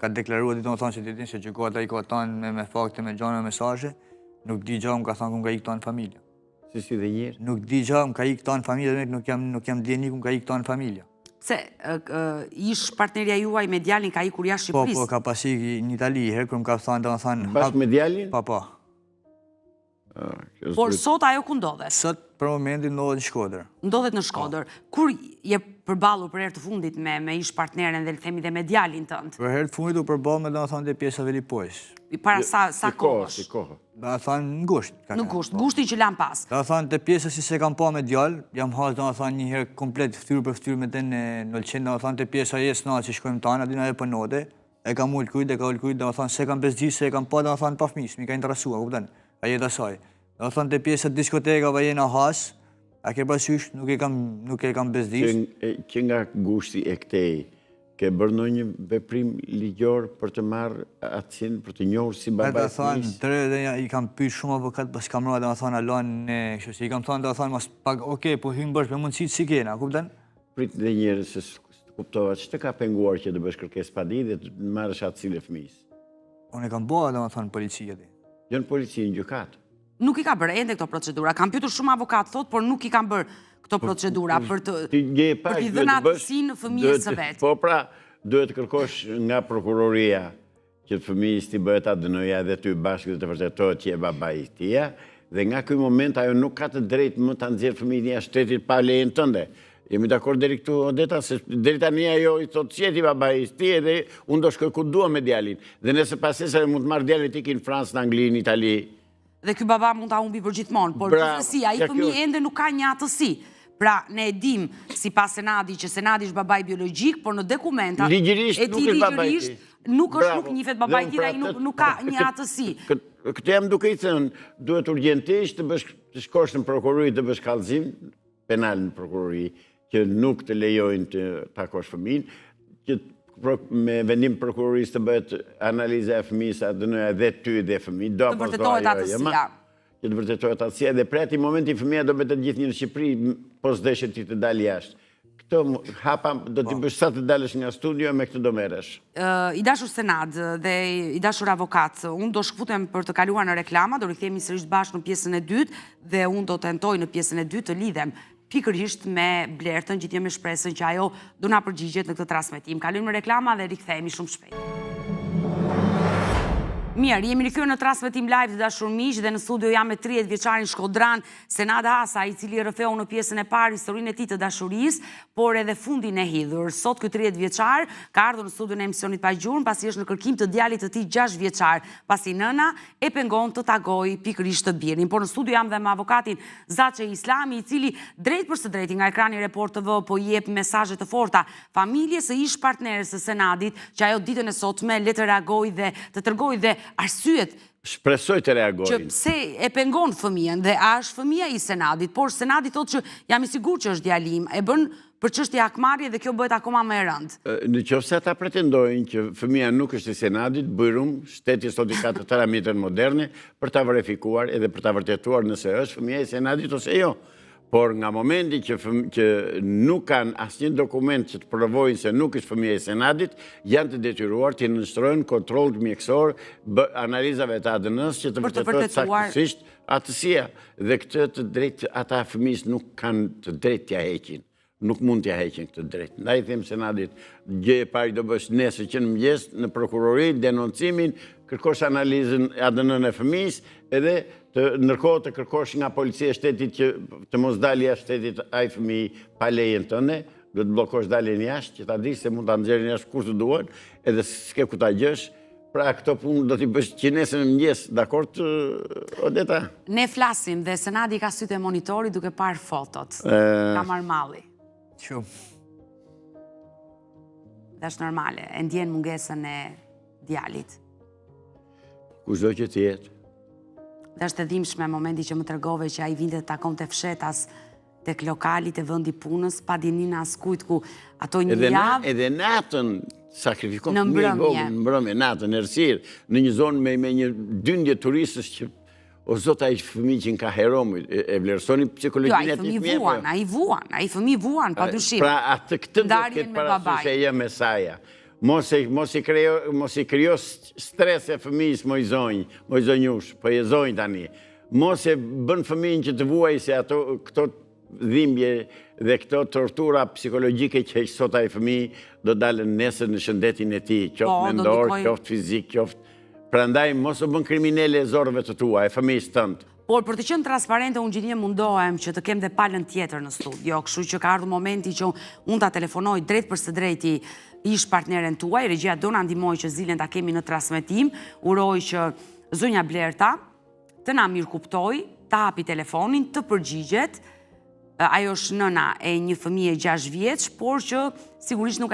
Speaker 2: ka deklaruar domethanë që ti din se gjykata i ka tanë me, me fakte, me gjana, me mesazhe, nuk di gja, më ka thonë ku më ka ikë tanë familja.
Speaker 3: Si si dhe
Speaker 2: njëherë? Nuk di gja, më ka ikë tanë familja, dhe nuk jam, nuk jam dijeni ku më ka ikë tanë
Speaker 1: familja. Se, ish partnerja juaj me djalin ka ikur jashtë
Speaker 2: po, Shqipërisë? Po, po, ka pas ikë në Itali, herë kur më ka thonë, domethanë...
Speaker 3: Bashkë me djalin?
Speaker 2: Po, po.
Speaker 1: Por sot ajo ku ndodhet?
Speaker 2: Sot për momentin ndodhet në Shkodër.
Speaker 1: Ndodhet në Shkodër. Po. Kur je përballur për herë të fundit me, me ish partneren dhe le të themi dhe me djalin
Speaker 2: tënd? Për herë të fundit u përball me domethanë te pjesa Velipojës.
Speaker 1: Para sa, sa
Speaker 3: kohësh? Si kohë.
Speaker 2: Domethanë, në gusht.
Speaker 1: Në gusht, po. gushtin që lamë
Speaker 2: pas. Domethanë, te pjesa si s'e kam pa me djalë, jam hasë, domethanë, një herë komplet ftyrë për ftyrë me të në Ulqin, domethanë, te pjesa jesë na që shkojmë tanë, a din ajo punonte, e kam ulë kryt, e ka ulë kryt, domethanë, s'e kam bezdis, se e kam pa, domethanë, pa fëmijë, s'm'i ka interesua, kupton, a jeta saj. Domethanë, te pjesa diskotekave jena hasë, a ke parasysh, nuk e kam, nuk e kam
Speaker 3: bezdis. Që nga gushti e këtej, Ke bërë ndonjë veprim ligjor për të marrë atësinë, për të njohur si baba i
Speaker 2: fëmijës? Domethanë, dhe i kam pyet shumë avokat, po s'kam ra, domethanë, ala në, kështu që i kam thonë, domethanë, mos pak, okej, po hymë bashkë me mundësitë si kena, kupton?
Speaker 3: Prit dhe njëherë se s'të kuptova, ç'të ka penguar që të bësh kërkesë padi dhe të marrësh atësinë e
Speaker 2: fëmijës? Unë e kam bërë, domethanë, polici
Speaker 3: aty. Jo në polici, në gjykatë.
Speaker 1: Nuk i ka bërë ende këto procedura. Kam pyetur shumë avokatë, thotë, por nuk i kanë bërë këto po, procedura për të për t'i dhënë atësinë fëmijës së
Speaker 3: vet. Po pra, duhet të kërkosh nga prokuroria që fëmijës t'i bëhet ADN-ja dhe ty bashkë dhe të vërtetohet që je babai i tij, dhe nga ky moment ajo nuk ka të drejtë më ta nxjerrë fëmijën jashtë shtetit pa lejen tënde. Jemi dakord deri këtu, Odeta, se deri tani ajo i thotë s'je ti babai i tij edhe unë do shkoj ku dua me djalin. Dhe nëse pasnesër mund të marrë djalin të ikë në Francë, në Angli, në Itali.
Speaker 1: Dhe ky baba mund ta humbi për gjithmonë, por gjithsesi ai fëmijë ende nuk ka një atësi. Pra, ne e dim sipas Senadit që Senadi është babai biologjik, por në dokumenta
Speaker 3: e tij
Speaker 1: ligjërisht nuk është nuk njihet babai i tij, ai nuk nuk ka një atësi.
Speaker 3: Këtë jam duke i thënë, duhet urgjentisht të bësh të shkosh në prokurori të bësh kallëzim penal në prokurori që nuk të lejojnë të takosh fëmijën, që me vendim prokurorisë të bëhet analiza e fëmijës, ADN-ja dhe ty dhe fëmijë,
Speaker 1: do apo s'do ajo,
Speaker 3: jema. që të vërtetohet atësia dhe prej atij momenti fëmija do mbetet gjithnjë në Shqipëri, po s'deshe ti të dalë jashtë. Këto hapa do t'i po. bësh sa të dalësh nga studio me këtë do
Speaker 1: merresh. I dashur Senad dhe i dashur avokat, unë do shkëputem për të kaluar në reklama, do rikthehemi sërish bashkë në pjesën e dytë dhe unë do tentoj në pjesën e dytë të lidhem pikërisht me Blertën, gjithnjë me shpresën që ajo do na përgjigjet në këtë transmetim. Kalojmë në reklama dhe rikthehemi shumë shpejt. Mirë, jemi rikthyer në transmetim live të dashur miq dhe në studio jam me 30 vjeçarin shkodran Senad Hasa, i cili rrëfeu në pjesën e parë historinë e tij të dashurisë, por edhe fundin e hidhur. Sot ky 30 vjeçar ka ardhur në studion e emisionit Pa Gjurmë, pasi është në kërkim të djalit të tij 6 vjeçar, pasi nëna e pengon të takojë pikërisht të birin. Por në studio jam dhe me avokatin Zaçe Islami, i cili drejtpërsëdrejti nga ekrani Report TV po i jep mesazhe të forta familjes së ish-partneres së Senadit, që ajo ditën e sotme le të reagojë dhe të tregojë dhe arsyet
Speaker 3: Shpresoj të reagojnë.
Speaker 1: Që pse e pengon fëmijën dhe a është fëmija i Senadit, por Senadi thotë që jam i sigurt që është djali im, e bën për çështje hakmarrje dhe kjo bëhet akoma më e
Speaker 3: rëndë. Në qoftë se ata pretendojnë që fëmija nuk është i Senadit, bujrum, shteti sot i ka të tëra mjetet moderne për ta verifikuar edhe për ta vërtetuar nëse është fëmija i Senadit ose jo. Por nga momenti që, që nuk kanë asnjë dokument që të provojnë se nuk është fëmija i Senadit, janë të detyruar t'i nënshtrohen kontrollit mjekësor, analizave të ADN-së që të vërtetohet saktësisht atësia. Dhe këtë të drejtë ata fëmijës nuk kanë të drejtë t'ia heqin. Nuk mund t'ia heqin këtë drejtë. Ndaj i them Senadit, gjë e parë do bësh nesër që në mëngjes në prokurori denoncimin, kërkosh analizën ADN-në e fëmijës, edhe të ndërkohë të kërkosh nga policia e shtetit që të mos dalë jashtë shtetit ai fëmijë pa lejen tënde, do të bllokosh daljen jashtë, që ta dish se mund ta nxjerrin jashtë kur të duan, edhe s'ke ku ta gjesh. Pra këto punë do t'i bësh që nesër në mëngjes, dakord Odeta?
Speaker 1: Ne flasim dhe Senadi ka sytë e monitorit duke parë fotot. Ka marrë malli.
Speaker 2: Shumë.
Speaker 1: Dhe është normale, e ndjen mungesën e djalit.
Speaker 3: Kushdo që të jetë.
Speaker 1: Dhe është e dhimbshme momenti që më tregove që ai vinte të takonte fshehtas tek lokali te vendi i punës, pa dijeninë e askujt ku ato një
Speaker 3: javë... Edhe natën sakrifikon në mbrëmje, në mbrëmje, natën, errësirë, në një zonë me, me një dyndje turistësh që o zot ai fëmijë qenka hero, e vlerësoni psikologjinë
Speaker 1: jo, e atij fëmije. Jo, ai fëmijë vuan, ai vuan, ai fëmijë vuan, pa dyshim.
Speaker 3: Pra atë këtë do të ketë parasysh e jëma e saja. Mos e, mos i krijo, mos i krijo strese fëmijës moj zonjë, moj zonjushë, po je zonjë tani. Mos e bën fëmijën që të vuajë se ato këto dhimbje dhe këto tortura psikologjike që heq sot ai fëmijë do dalën nesër në shëndetin e tij, qoftë po, mendor, qoftë fizik, qoftë Prandaj mos u bën kriminele e zorrëve të tua, e fëmijës tënd.
Speaker 1: Por për të qenë transparente, unë gjithnjë mundohem që të kem dhe palën tjetër në studio, kështu që ka ardhur momenti që unë ta telefonoj drejtpërsëdrejti ish partneren tuaj, regjia do na ndihmojë që Zilen ta kemi në transmetim, uroj që zonja Blerta të na mirëkuptojë, ta hapi telefonin, të përgjigjet, ajo është nëna e një fëmije 6 vjeç, por që sigurisht nuk,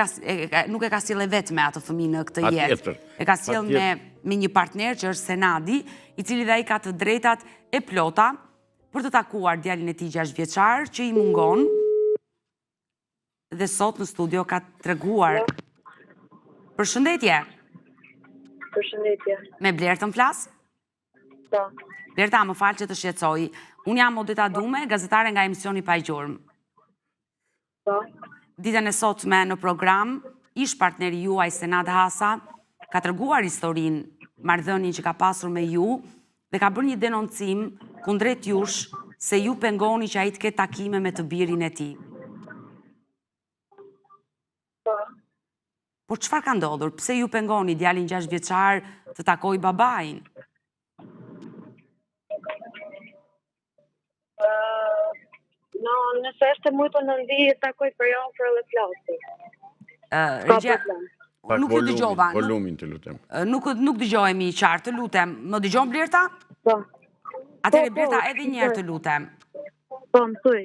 Speaker 1: nuk e ka sjellë e vetme atë fëmijë në këtë jetë. E ka sjellë me, me një partner që është Senadi, i cili dhe ai ka të drejtat e plota për të takuar djalin e tij 6 vjeçar që i mungon dhe sot në studio ka treguar. Përshëndetje.
Speaker 7: Përshëndetje.
Speaker 1: Me Blertën flas?
Speaker 7: Po.
Speaker 1: Blerta, më fal që të shqetësoj. Unë jam Odeta Dume, gazetare nga emisioni Pa Gjurmë.
Speaker 7: Po.
Speaker 1: Ditën e sotme në program, ish partneri juaj Senad Hasa ka treguar historinë, marrëdhënien që ka pasur me ju dhe ka bërë një denoncim kundrejt jush se ju pengoni që ai të ketë takime me të birin e tij.
Speaker 7: Po.
Speaker 1: Por çfarë ka ndodhur? Pse ju pengoni djalin 6 vjeçar të takojë babain?
Speaker 7: No, nëse është e mujtë në ndi, takoj për jo, për edhe
Speaker 1: flasi. Regjia, nuk ju dëgjova.
Speaker 3: Volumin, të lutem.
Speaker 1: Nuk, nuk dëgjohemi qartë, të lutem. Më dëgjon Blerta?
Speaker 7: Po.
Speaker 1: Atëherë, po, po, Blerta, edhe një herë të lutem.
Speaker 7: Po, më thuj.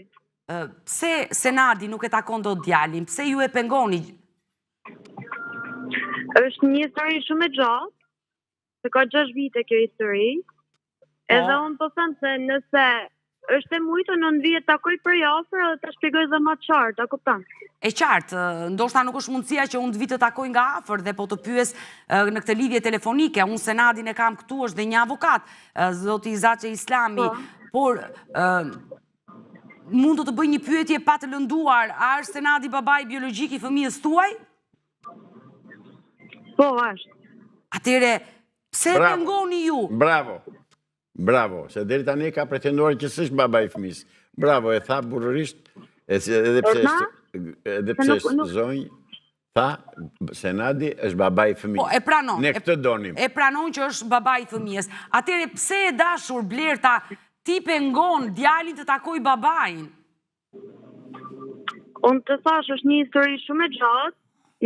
Speaker 1: Pse Senadi nuk e takon dot djalin? Pse ju e pengoni?
Speaker 7: Është një histori shumë e gjatë, se ka 6 vite kjo histori. Po. Edhe unë po them se nëse. Është e mujtur unë vij e takoj prej afër edhe ta shpjegoj dhe ma qartë, a kupton?
Speaker 1: E qartë, ndoshta nuk është mundësia që unë të vij të takoj nga afër dhe po të pyes në këtë lidhje telefonike, unë Senadin e kam këtu është dhe një avokat, zoti Zaçe Islami, po. por mund të të bëj një pyetje pa të lënduar, a është Senadi babai biologjik i fëmijës tuaj?
Speaker 7: Po, është.
Speaker 1: Atëherë, pse e pengoni ju?
Speaker 3: Bravo. Bravo, se deri tani ka pretenduar që s'është baba i fëmijës. Bravo, e tha burrërisht, edhe pse është edhe pse është zonjë, tha Senadi është baba i fëmijës.
Speaker 1: Po, e pranon.
Speaker 3: Ne këtë donim.
Speaker 1: E pranon që është baba i fëmijës. Atëherë pse e dashur Blerta ti pengon djalin të takojë babain?
Speaker 7: Unë të thash, është një histori shumë e gjatë,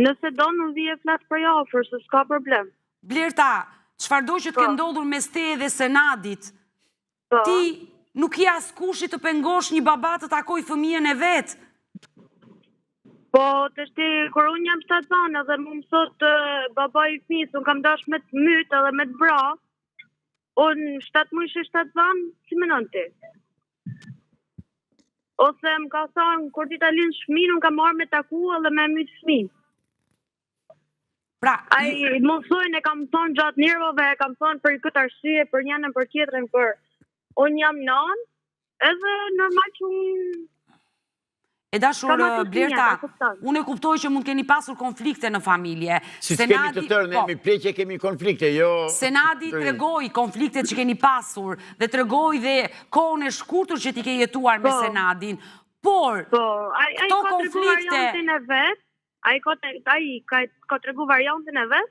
Speaker 7: nëse do unë vij e flas prej afër, se s'ka problem.
Speaker 1: Blerta, çfarëdo që të ketë po. ndodhur mes teje dhe Senadit, po. ti nuk je askushi të pengosh një baba të takojë fëmijën e vet.
Speaker 7: Po, tashti, kur unë jam shtatzënë edhe mu më thotë babai i fëmijës, unë kam dash me të mytë edhe me të vra, unë 7 mujshe shtatzënë, si menon ti? Ose më ka thonë, kur ti ta lindsh fëmijën, unë kam ardhë me taku edhe me mytë fëmijën.
Speaker 1: Pra,
Speaker 7: Ai, më thojnë, e kam thonë gjatë nervave, e kam thonë për këtë arsye, për njënën, për tjetrën, për unë jam nanë, edhe normal që unë
Speaker 1: E dashur Blerta, unë e kuptoj që mund keni pasur konflikte në familje.
Speaker 3: Si kemi të tërë, ne po. jemi pleq e kemi konflikte, jo...
Speaker 1: Senadi tregoi konfliktet që keni pasur dhe tregoi dhe kohën e shkurtër që ti ke jetuar me po. Senadin, por
Speaker 7: po, këto konflikte... Ai ka ai ka ka tregu variantin e vet,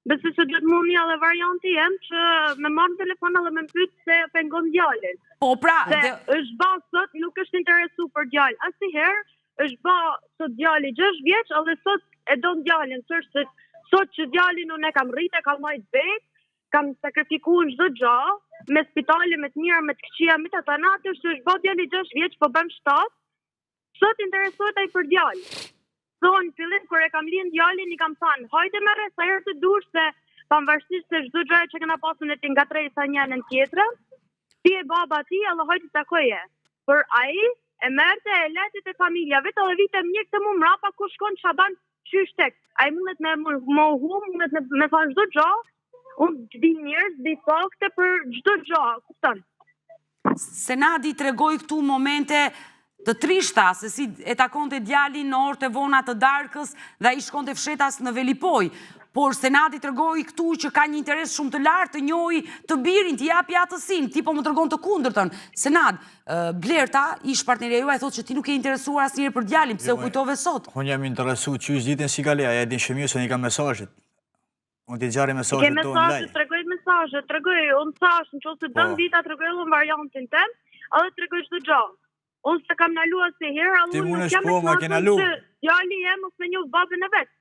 Speaker 7: besoj se duhet mu ni edhe varianti jem që me marrë në telefon edhe me më pyet pse e pengon
Speaker 1: djalin. Po pra,
Speaker 7: se dhe... është ba sot nuk është interesu për djalë asnjëherë, është ba sot djali 6 vjeç edhe sot e don djalin, s'është sot që djalin unë e kam rritë, e kam majt vet, kam sakrifiku në çdo gjë, me spitale, me të mira, me të këqija, me të tana, është është ba djali 6 vjeç, po bën 7, Sot interesohet ai për djalë. Thonë, fillim kur e kam lind djalin i kam thënë, hajde merre sa herë të dush se pavarësisht se çdo gjë që kena pasur ne ti ngatërresa njënën tjetrën, ti je baba ti edhe hajde takoje. Por ai e merrte e lete te familja, vetë edhe vite më njekte mu mrapa ku shkon ça ban qysh tek. Ai mundet me mohu, mundet me, me thanë çdo gjë, unë di njerëz, di fakte për çdo gjë, kupton.
Speaker 1: Senadi tregoi këtu momente të trishta, se si e takonte djalin në orët e vona të darkës dhe ai shkonte fshehtas në Velipojë. Por Senadi tregoi këtu që ka një interes shumë të lartë të njohë të birin, t'i japi atësinë, ti po më tregon të kundërtën. Senad, Blerta, ish partnerja juaj, thotë që ti nuk je interesuar asnjëherë për djalin, pse u jo, kujtove
Speaker 2: sot? Unë jam interesu qysh ditën si ka aja e din shumë mirë se unë i kam mesazhet. Unë t'i nxjerri mesazhet
Speaker 7: tonë laj. Mesazhet, tregoj mesazhet, tregoj, unë thash, në qoftë se do po. vij ta tregoj edhe variantin tem, edhe tregoj çdo gjë. Unë s'e kam nalu asnjëherë,
Speaker 2: edhe unë nuk jam e po, ma ke nalu.
Speaker 7: Djali jem mos me njoh babën e
Speaker 2: vet.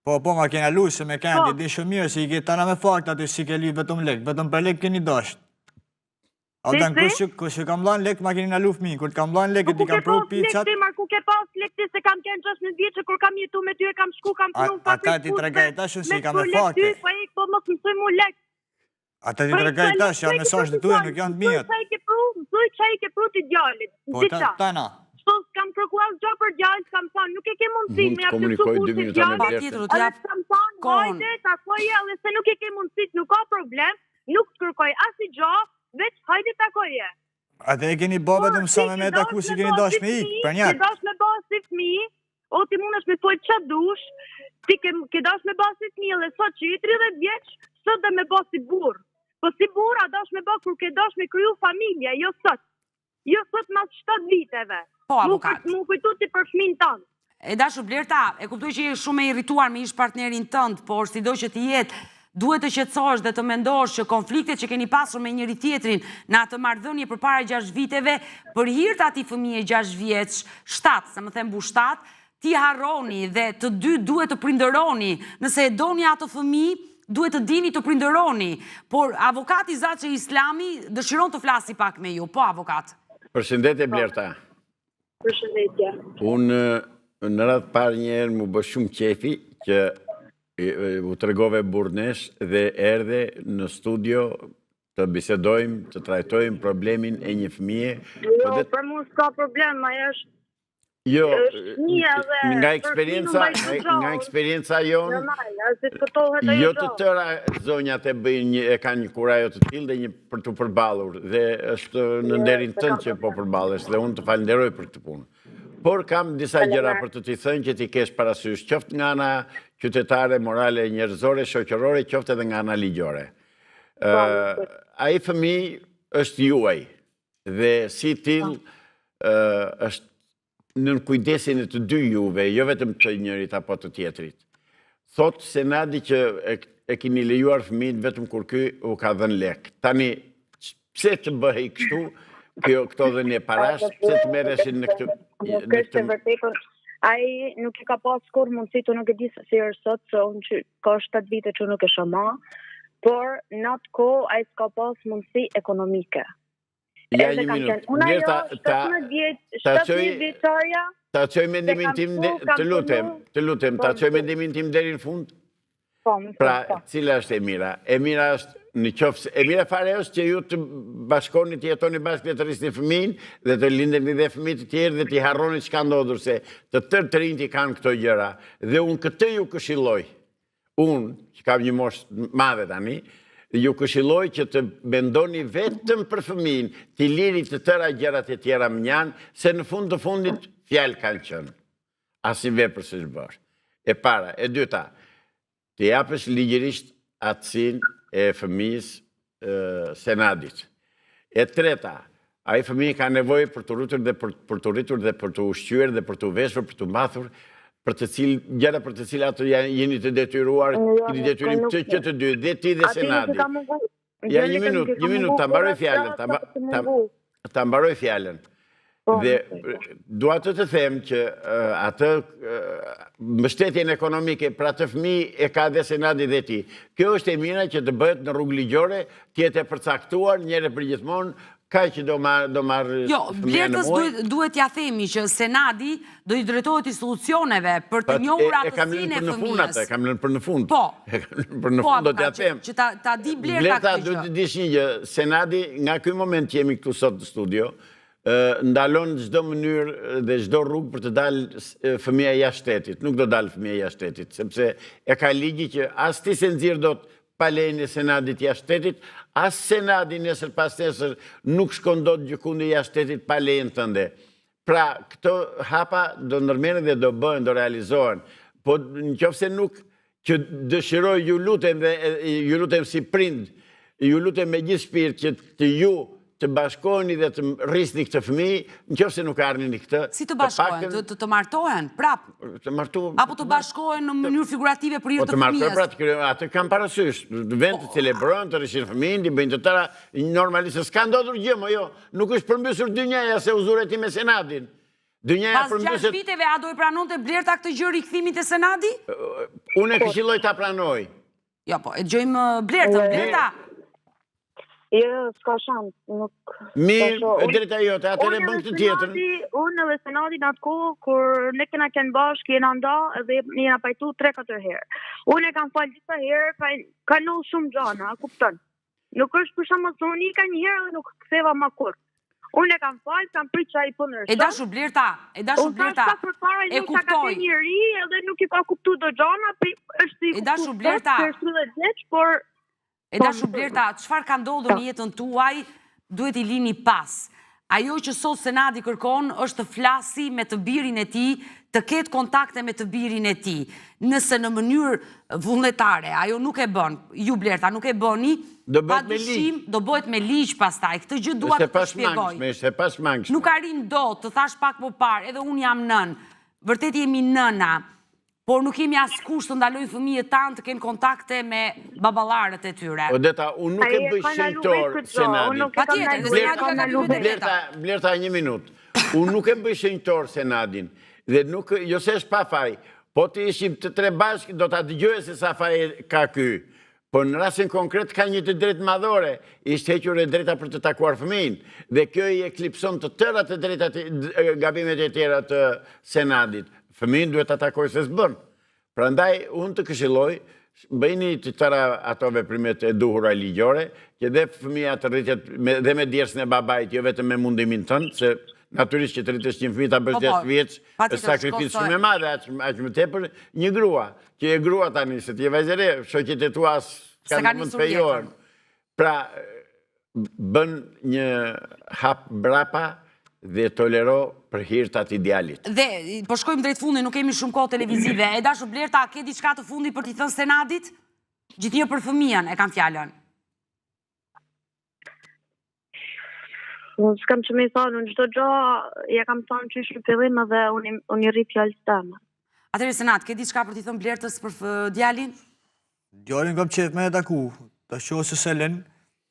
Speaker 2: Po, po, ma ke nalu, se me kendi, po. di shumë mirë, se i ke tana me fakte, aty si ke lyp vetëm lek, vetëm për lek keni dasht. A dan kush që kush që kam dhanë lek ma keni nalu fëmijën, kur të kam dhanë lek po, ti kam pru
Speaker 7: picat. Po ku ke pas lek ti se kam qenë 16 vjeç kur kam jetu me ty e kam shku kam punu
Speaker 2: pa Ata ti tregoj tash se i kam me fakte.
Speaker 7: Po ik po mos më thuj mu lek.
Speaker 2: Ata ti tregoj tash janë mesazhet e tua nuk janë të
Speaker 7: miat. Çka i ke pru, thuj çka i ke pru ti djalit.
Speaker 2: Po ta tana.
Speaker 7: Sot s'kam kërku asgjë për djalin, kam thënë nuk e ke mundësi me ja plotësu kushtin
Speaker 1: djalit. Patjetër do t'jap.
Speaker 7: Kam thënë hajde takoje edhe se nuk e ke mundësi, nuk ka problem. Nuk të kërkoj asnjë gjë, veç hajde takoje.
Speaker 2: Atë e keni bë vetëm sa me me taku si keni dash me ik,
Speaker 7: për një. Ke dash me bë si fëmijë, o ti mundesh me fol ça dush, ti ke ke dash me bë si fëmijë dhe sot që je 30 vjeç, sot do me bë si burr. Po si burr a dash me bë kur ke dash me kriju familje, jo sot. Jo sot mas 7 viteve.
Speaker 1: Po, avokat.
Speaker 7: Mu kujtu ti për fëmin
Speaker 1: tënd. E dashur Blerta, e kuptoj që je shumë e irrituar me ish partnerin tënd, por sido që të jetë, duhet të qetësohesh dhe të mendosh që konfliktet që keni pasur me njëri tjetrin në atë marrëdhënie përpara 6 viteve, për hir të atij fëmije 6 vjeç, 7, se më the mbush 7, t'i harroni dhe të dy duhet të prindëroni. Nëse e doni atë fëmijë, duhet të dini të prindëroni. Por avokati Zaçe Islami dëshiron të flasi pak me ju. Po, avokat.
Speaker 3: Përshëndetje Blerta.
Speaker 7: Përshëndetje.
Speaker 3: Unë në radhë parë një herë m'u bë shumë qefi që u tregove burrneshë dhe erdhe në studio. Të bisedojmë, të trajtojmë problemin e një fëmije.
Speaker 7: Jo, po për mua s'ka problem, ai është
Speaker 3: Jo, nga eksperienca, nga eksperienca jonë, jo të tëra zonjat e bëjnë një, e kanë një kurajo të tillë dhe një për t'u përballur dhe është në nderin tënd që po përballesh dhe unë të falënderoj për këtë punë. Por kam disa gjëra për të t'i thënë që t'i kesh parasysh, qoftë nga ana qytetare, morale, njerëzore, shoqërore, qoftë edhe nga ana ligjore. Po, ai fëmijë është juaj dhe si i tillë është nën kujdesin e të dy juve, jo vetëm të njërit apo të tjetrit. Thotë Senadi që e keni lejuar fëmijën vetëm kur ky u ka dhënë lek. Tani, pse të bëhej kështu, kjo këto dhënie parash, pse të merreshin në
Speaker 7: këtë... Nuk është e vërtetë, ai nuk e ka pas kurrë mundësi, nuk e di se si është sot, se unë që ka 7 vite që nuk e shoh ma, por në atë kohë ai s'ka pas mundësi ekonomike.
Speaker 3: Ja një minutë.
Speaker 7: Unë ajo, 17 vjeç, 17 vjeçarja.
Speaker 3: Ta çoj mendimin tim, të lutem, të lutem, ta çoj mendimin tim deri në fund.
Speaker 7: Po,
Speaker 3: pra, po. cila është e mira? E mira është në qoftë se e mira fare është që ju të bashkoni të jetoni bashkë dhe të rrisni fëmijën dhe të lindeni dhe fëmijë të tjerë dhe t'i harroni ç'ka ndodhur se të tërë të rinjtë i kanë këto gjëra dhe unë këtë ju këshilloj. Unë, që kam një moshë të madhe tani, ju këshilloj që të mendoni vetëm për fëmijën, t'i lini të tëra gjërat e tjera mënjanë, se në fund të fundit fjalë kanë qenë. Asnjë vepër s'është bërë. E para, e dyta, t'i japësh ligjërisht atësinë e fëmijës Senadit. E treta, ai fëmijë ka nevojë për t'u rritur dhe për, për t'u rritur dhe për t'u ushqyer dhe për t'u veshur, për t'u mbathur, për të cilë, gjëra për të cilat jeni të detyruar, jo, keni detyrim të që të dy, dhe ti dhe Senadi. Ja një minutë, një minutë, ta mbaroj fjalën, ta, ta, ta mbaroj fjalën. Po, dhe dua të të them që atë mbështetjen ekonomike për atë fëmijë e ka dhe Senadi dhe ti. Kjo është e mira që të bëhet në rrugë ligjore, të jetë e përcaktuar njëherë përgjithmonë, kaq do marrë do marrë
Speaker 1: Jo, Blertës duhet duhet t'ia themi që Senadi do i drejtohet institucioneve për të njohur atësinë e
Speaker 3: fëmijës. E kam lënë për në fund. Po. E kam lënë për në po, fund do t'ia them.
Speaker 1: Që ta ta di Blerta këtë gjë.
Speaker 3: Blerta duhet të dish një gjë, Senadi nga ky moment që jemi këtu sot në studio, ndalon çdo mënyrë dhe çdo rrugë për të dalë fëmija jashtë shtetit. Nuk do dalë fëmija jashtë shtetit, sepse e ka ligji që as ti s'e nxjerr dot pa lejen e Senadit jashtë shtetit, as Senadi nesër pasnesër nuk shkon dot gjëkundi jashtë shtetit pa lejen tënde. Pra, këto hapa do ndërmerren dhe do bëhen, do realizohen. Po në qoftë se nuk që dëshiroj ju lutem dhe ju lutem si prind, ju lutem me gjithë shpirt që të ju të bashkoheni dhe të rrisni këtë fëmijë, në qoftë se nuk arrini këtë.
Speaker 1: Si të bashkohen, të, të, të martohen, prap?
Speaker 3: Të martohen.
Speaker 1: Apo të bashkohen në mënyrë figurative për hir
Speaker 3: po
Speaker 1: të fëmijës?
Speaker 3: Po të martohen, pra, atë kam parasysh, të vend të po. celebrojnë, të rrisin fëmijën, të bëjnë të tëra, normalisht se s'ka ndodhur gjë, mo jo, nuk është përmbysur dynjaja se u zure ti me Senadin.
Speaker 1: Dynjaja përmbyset... Pas 6 viteve, a do e pranonte Blerta këtë gjë rikthimin te Senadi?
Speaker 3: Unë e këshilloj ta pranoj.
Speaker 1: Jo, po, e dëgjojmë Blertën, Blerta?
Speaker 7: Jo, s'ka shans, nuk...
Speaker 3: Mirë, e drejta jote, atëherë bën këtë
Speaker 7: tjetrën. Unë edhe Senadi në atë kohë, kur ne kena qenë bashkë, jena nda edhe jena pajtu 3-4 herë. Unë e kam falë disa herë, ka, ka ndodhë shumë gjana, kupton. Nuk është për shembull se unë ika një herë dhe nuk ktheva ma kurrë. Unë e kam falë, kam prit që ai po
Speaker 1: ndryshon. E dashur Blerta, e dashur Blerta.
Speaker 7: Unë thash përpara e kuptoj. Ka njeri edhe nuk i ka kuptu do gjana, është i
Speaker 1: kuptu. E dashur Blerta.
Speaker 7: Është 30 vjeç, por
Speaker 1: E dashur Blerta, çfarë ka ndodhur në jetën tuaj, duhet t'i lini pas. Ajo që sot Senadi kërkon është të flasi me të birin e tij, të ketë kontakte me të birin e tij. Nëse në mënyrë vullnetare, ajo nuk e bën, ju Blerta nuk e bëni,
Speaker 3: do bëhet me ligj.
Speaker 1: Do bëhet me ligj pastaj. Këtë gjë dua të të shpjegoj.
Speaker 3: Është e pashmangshme.
Speaker 1: Nuk arrin dot, të thashë pak më parë, edhe unë jam nënë. Vërtet jemi nëna. Por nuk jemi askush të ndalojmë fëmijët tanë të kenë kontakte me baballarët e
Speaker 3: tyre. Odeta, unë nuk e bëj shenjtor Senadin.
Speaker 1: Patjetër, dhe Senadi ka gabimet
Speaker 3: e veta. Blerta, një minutë. Unë nuk e bëj shenjtor Senadin. Dhe nuk, jo se është pa faj, po të ishim të tre bashkë, do ta dëgjoje se sa faj ka ky. Po në rastin konkret ka një të drejtë madhore, i është hequr e drejta për të takuar fëmijën dhe kjo i eklipson të tëra të drejtat gabimet e tjera të Senadit. Fëmijën duhet ta takojë se s'bën. Prandaj unë të këshilloj, Bëjini të tëra ato veprimet e duhura ligjore, që dhe fëmija të rritet me, dhe me djersën e babait, jo vetëm me mundimin tënd, se natyrisht që të rritësh një fëmijë ta bësh 6 po, po, vjeç, është sakrificë shumë e madhe, aq aq më tepër një grua, që je grua tani, se ti je vajzë e re, shoqet e tua s'kanë mund të fejohen. Pra, bën një hap mbrapa dhe tolero për hir të atij
Speaker 1: djalit. Dhe, po shkojmë drejt fundit, nuk kemi shumë kohë televizive. E dashur Blerta, ke diçka të fundit për t'i thënë Senadit? Gjithnjë për fëmijën, e kam
Speaker 7: fjalën. Unë s'kam që me i thonë, unë çdo gjo ja kam thonë qysh në fillim edhe unë, unë i rri fjalës
Speaker 1: teme. Atëherë Senad, ke diçka për t'i thënë Blertës për djalin?
Speaker 2: Djalin kam qejf me e taku, ta shoh se s'e len,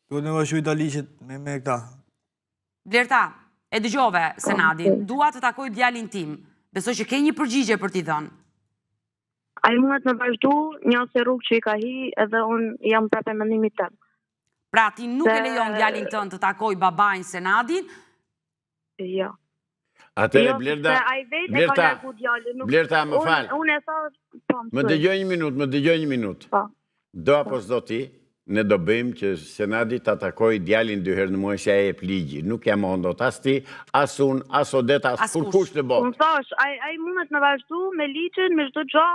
Speaker 2: duhet me vazhdu italiqet me, me këta.
Speaker 1: Blerta, e dëgjove, Senadin, dua të takoj djalin tim, besoj që ke një përgjigje për t'i
Speaker 7: dhënë. Ai mundet me vazhdu një ose rrugë që i ka hi edhe unë jam prapë e mendimit
Speaker 1: tem. Pra ti nuk e lejon djalin tënd të takojë babain Senadin?
Speaker 7: Jo.
Speaker 3: Atëherë jo, Blerta, Blerta, Blerta, më fal.
Speaker 7: Unë e thashë,
Speaker 3: po, më dëgjo një minutë, më dëgjo një minutë. Po. Do apo s'do ti, ne do bëjmë që Senadi ta takojë djalin dy herë në muaj si ia jep ligji. Nuk ia mohon dot as ti, as unë, as Odeta, as kurkush në
Speaker 7: botë. Unë thashë, ai ai mundet me vazhdu me ligjin, me çdo gjë,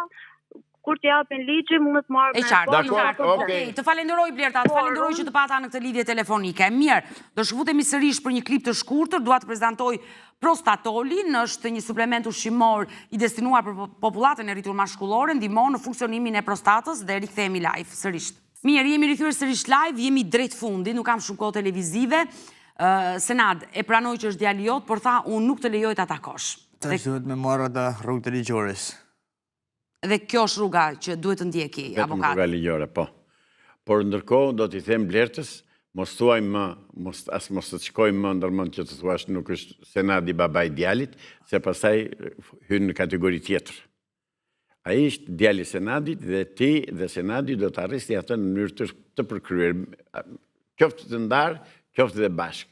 Speaker 7: kur t'i japin ligji mundet të
Speaker 1: marrë me. E qartë, e qartë. Okej, të falenderoj Blerta, të falenderoj që të pata në këtë lidhje telefonike. Mirë, do shkëputemi sërish për një klip të shkurtër, dua të prezantoj Prostatolin, është një suplement ushqimor i destinuar për popullatën e rritur mashkullore, ndihmon në funksionimin e prostatës dhe rikthehemi live sërish. Mirë, jemi rikthyer sërish live, jemi drejt fundit, nuk kam shumë kohë televizive. Senad, e pranoi që është djali jot, por tha unë nuk të lejoj ta takosh.
Speaker 2: Tash duhet me marrë ata rrugët e ligjores.
Speaker 1: Dhe kjo është rruga që duhet të ndjeki,
Speaker 3: avokat. Vetëm rruga ligjore, po. Por ndërkohë do t'i them Blertës, mos thuaj më, mos as mos të shkojë më ndërmend që të thuash nuk është Senadi baba i djalit, se pastaj hyn në kategori tjetër. Ai është djali i Senadit dhe ti dhe Senadi do ta rrisni atë në mënyrë të, të përkryer, qoftë të ndarë, qoftë dhe bashkë.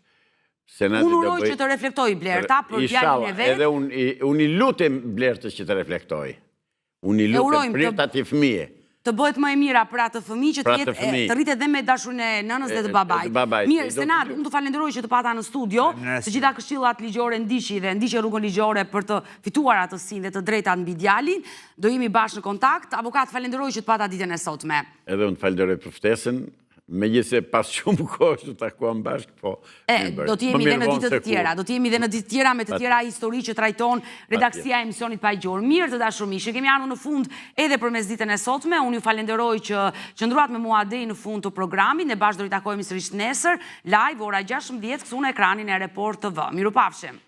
Speaker 1: Senadi Unë uroj që të reflektojë Blerta për djalin e vet.
Speaker 3: Edhe unë unë i lutem Blertës që të reflektojë. Unë i lutem për të atij
Speaker 1: fëmije. Të bëhet më e mira për atë fëmijë që të jetë të rritet dhe me dashurinë e nënës dhe të babait. Mirë, Senad, unë të falenderoj që të pata në studio. Të gjitha këshillat ligjore ndiqi dhe ndiqe rrugën ligjore për të fituar atësinë dhe të drejtat mbi djalin. Do jemi bashkë në kontakt. Avokat, falenderoj që të pata ditën e
Speaker 3: sotme. Edhe unë të falenderoj për ftesën. Megjithëse pas shumë kohësh u takuam bashkë,
Speaker 1: po... E, do të jemi dhe në ditë të tjera, do të jemi dhe në ditë të tjera me të tjera histori që trajton redaksia e emisionit Pa Gjurmë. Mirë të dashur miq, kemi ardhur në fund edhe për mesditën e sotme, unë ju falenderoj që qëndruat me mua deri në fund të programit, ne bashkë do ritakohemi sërish nesër, live, ora 16, këtu në ekranin e Report TV. Mirupafshim!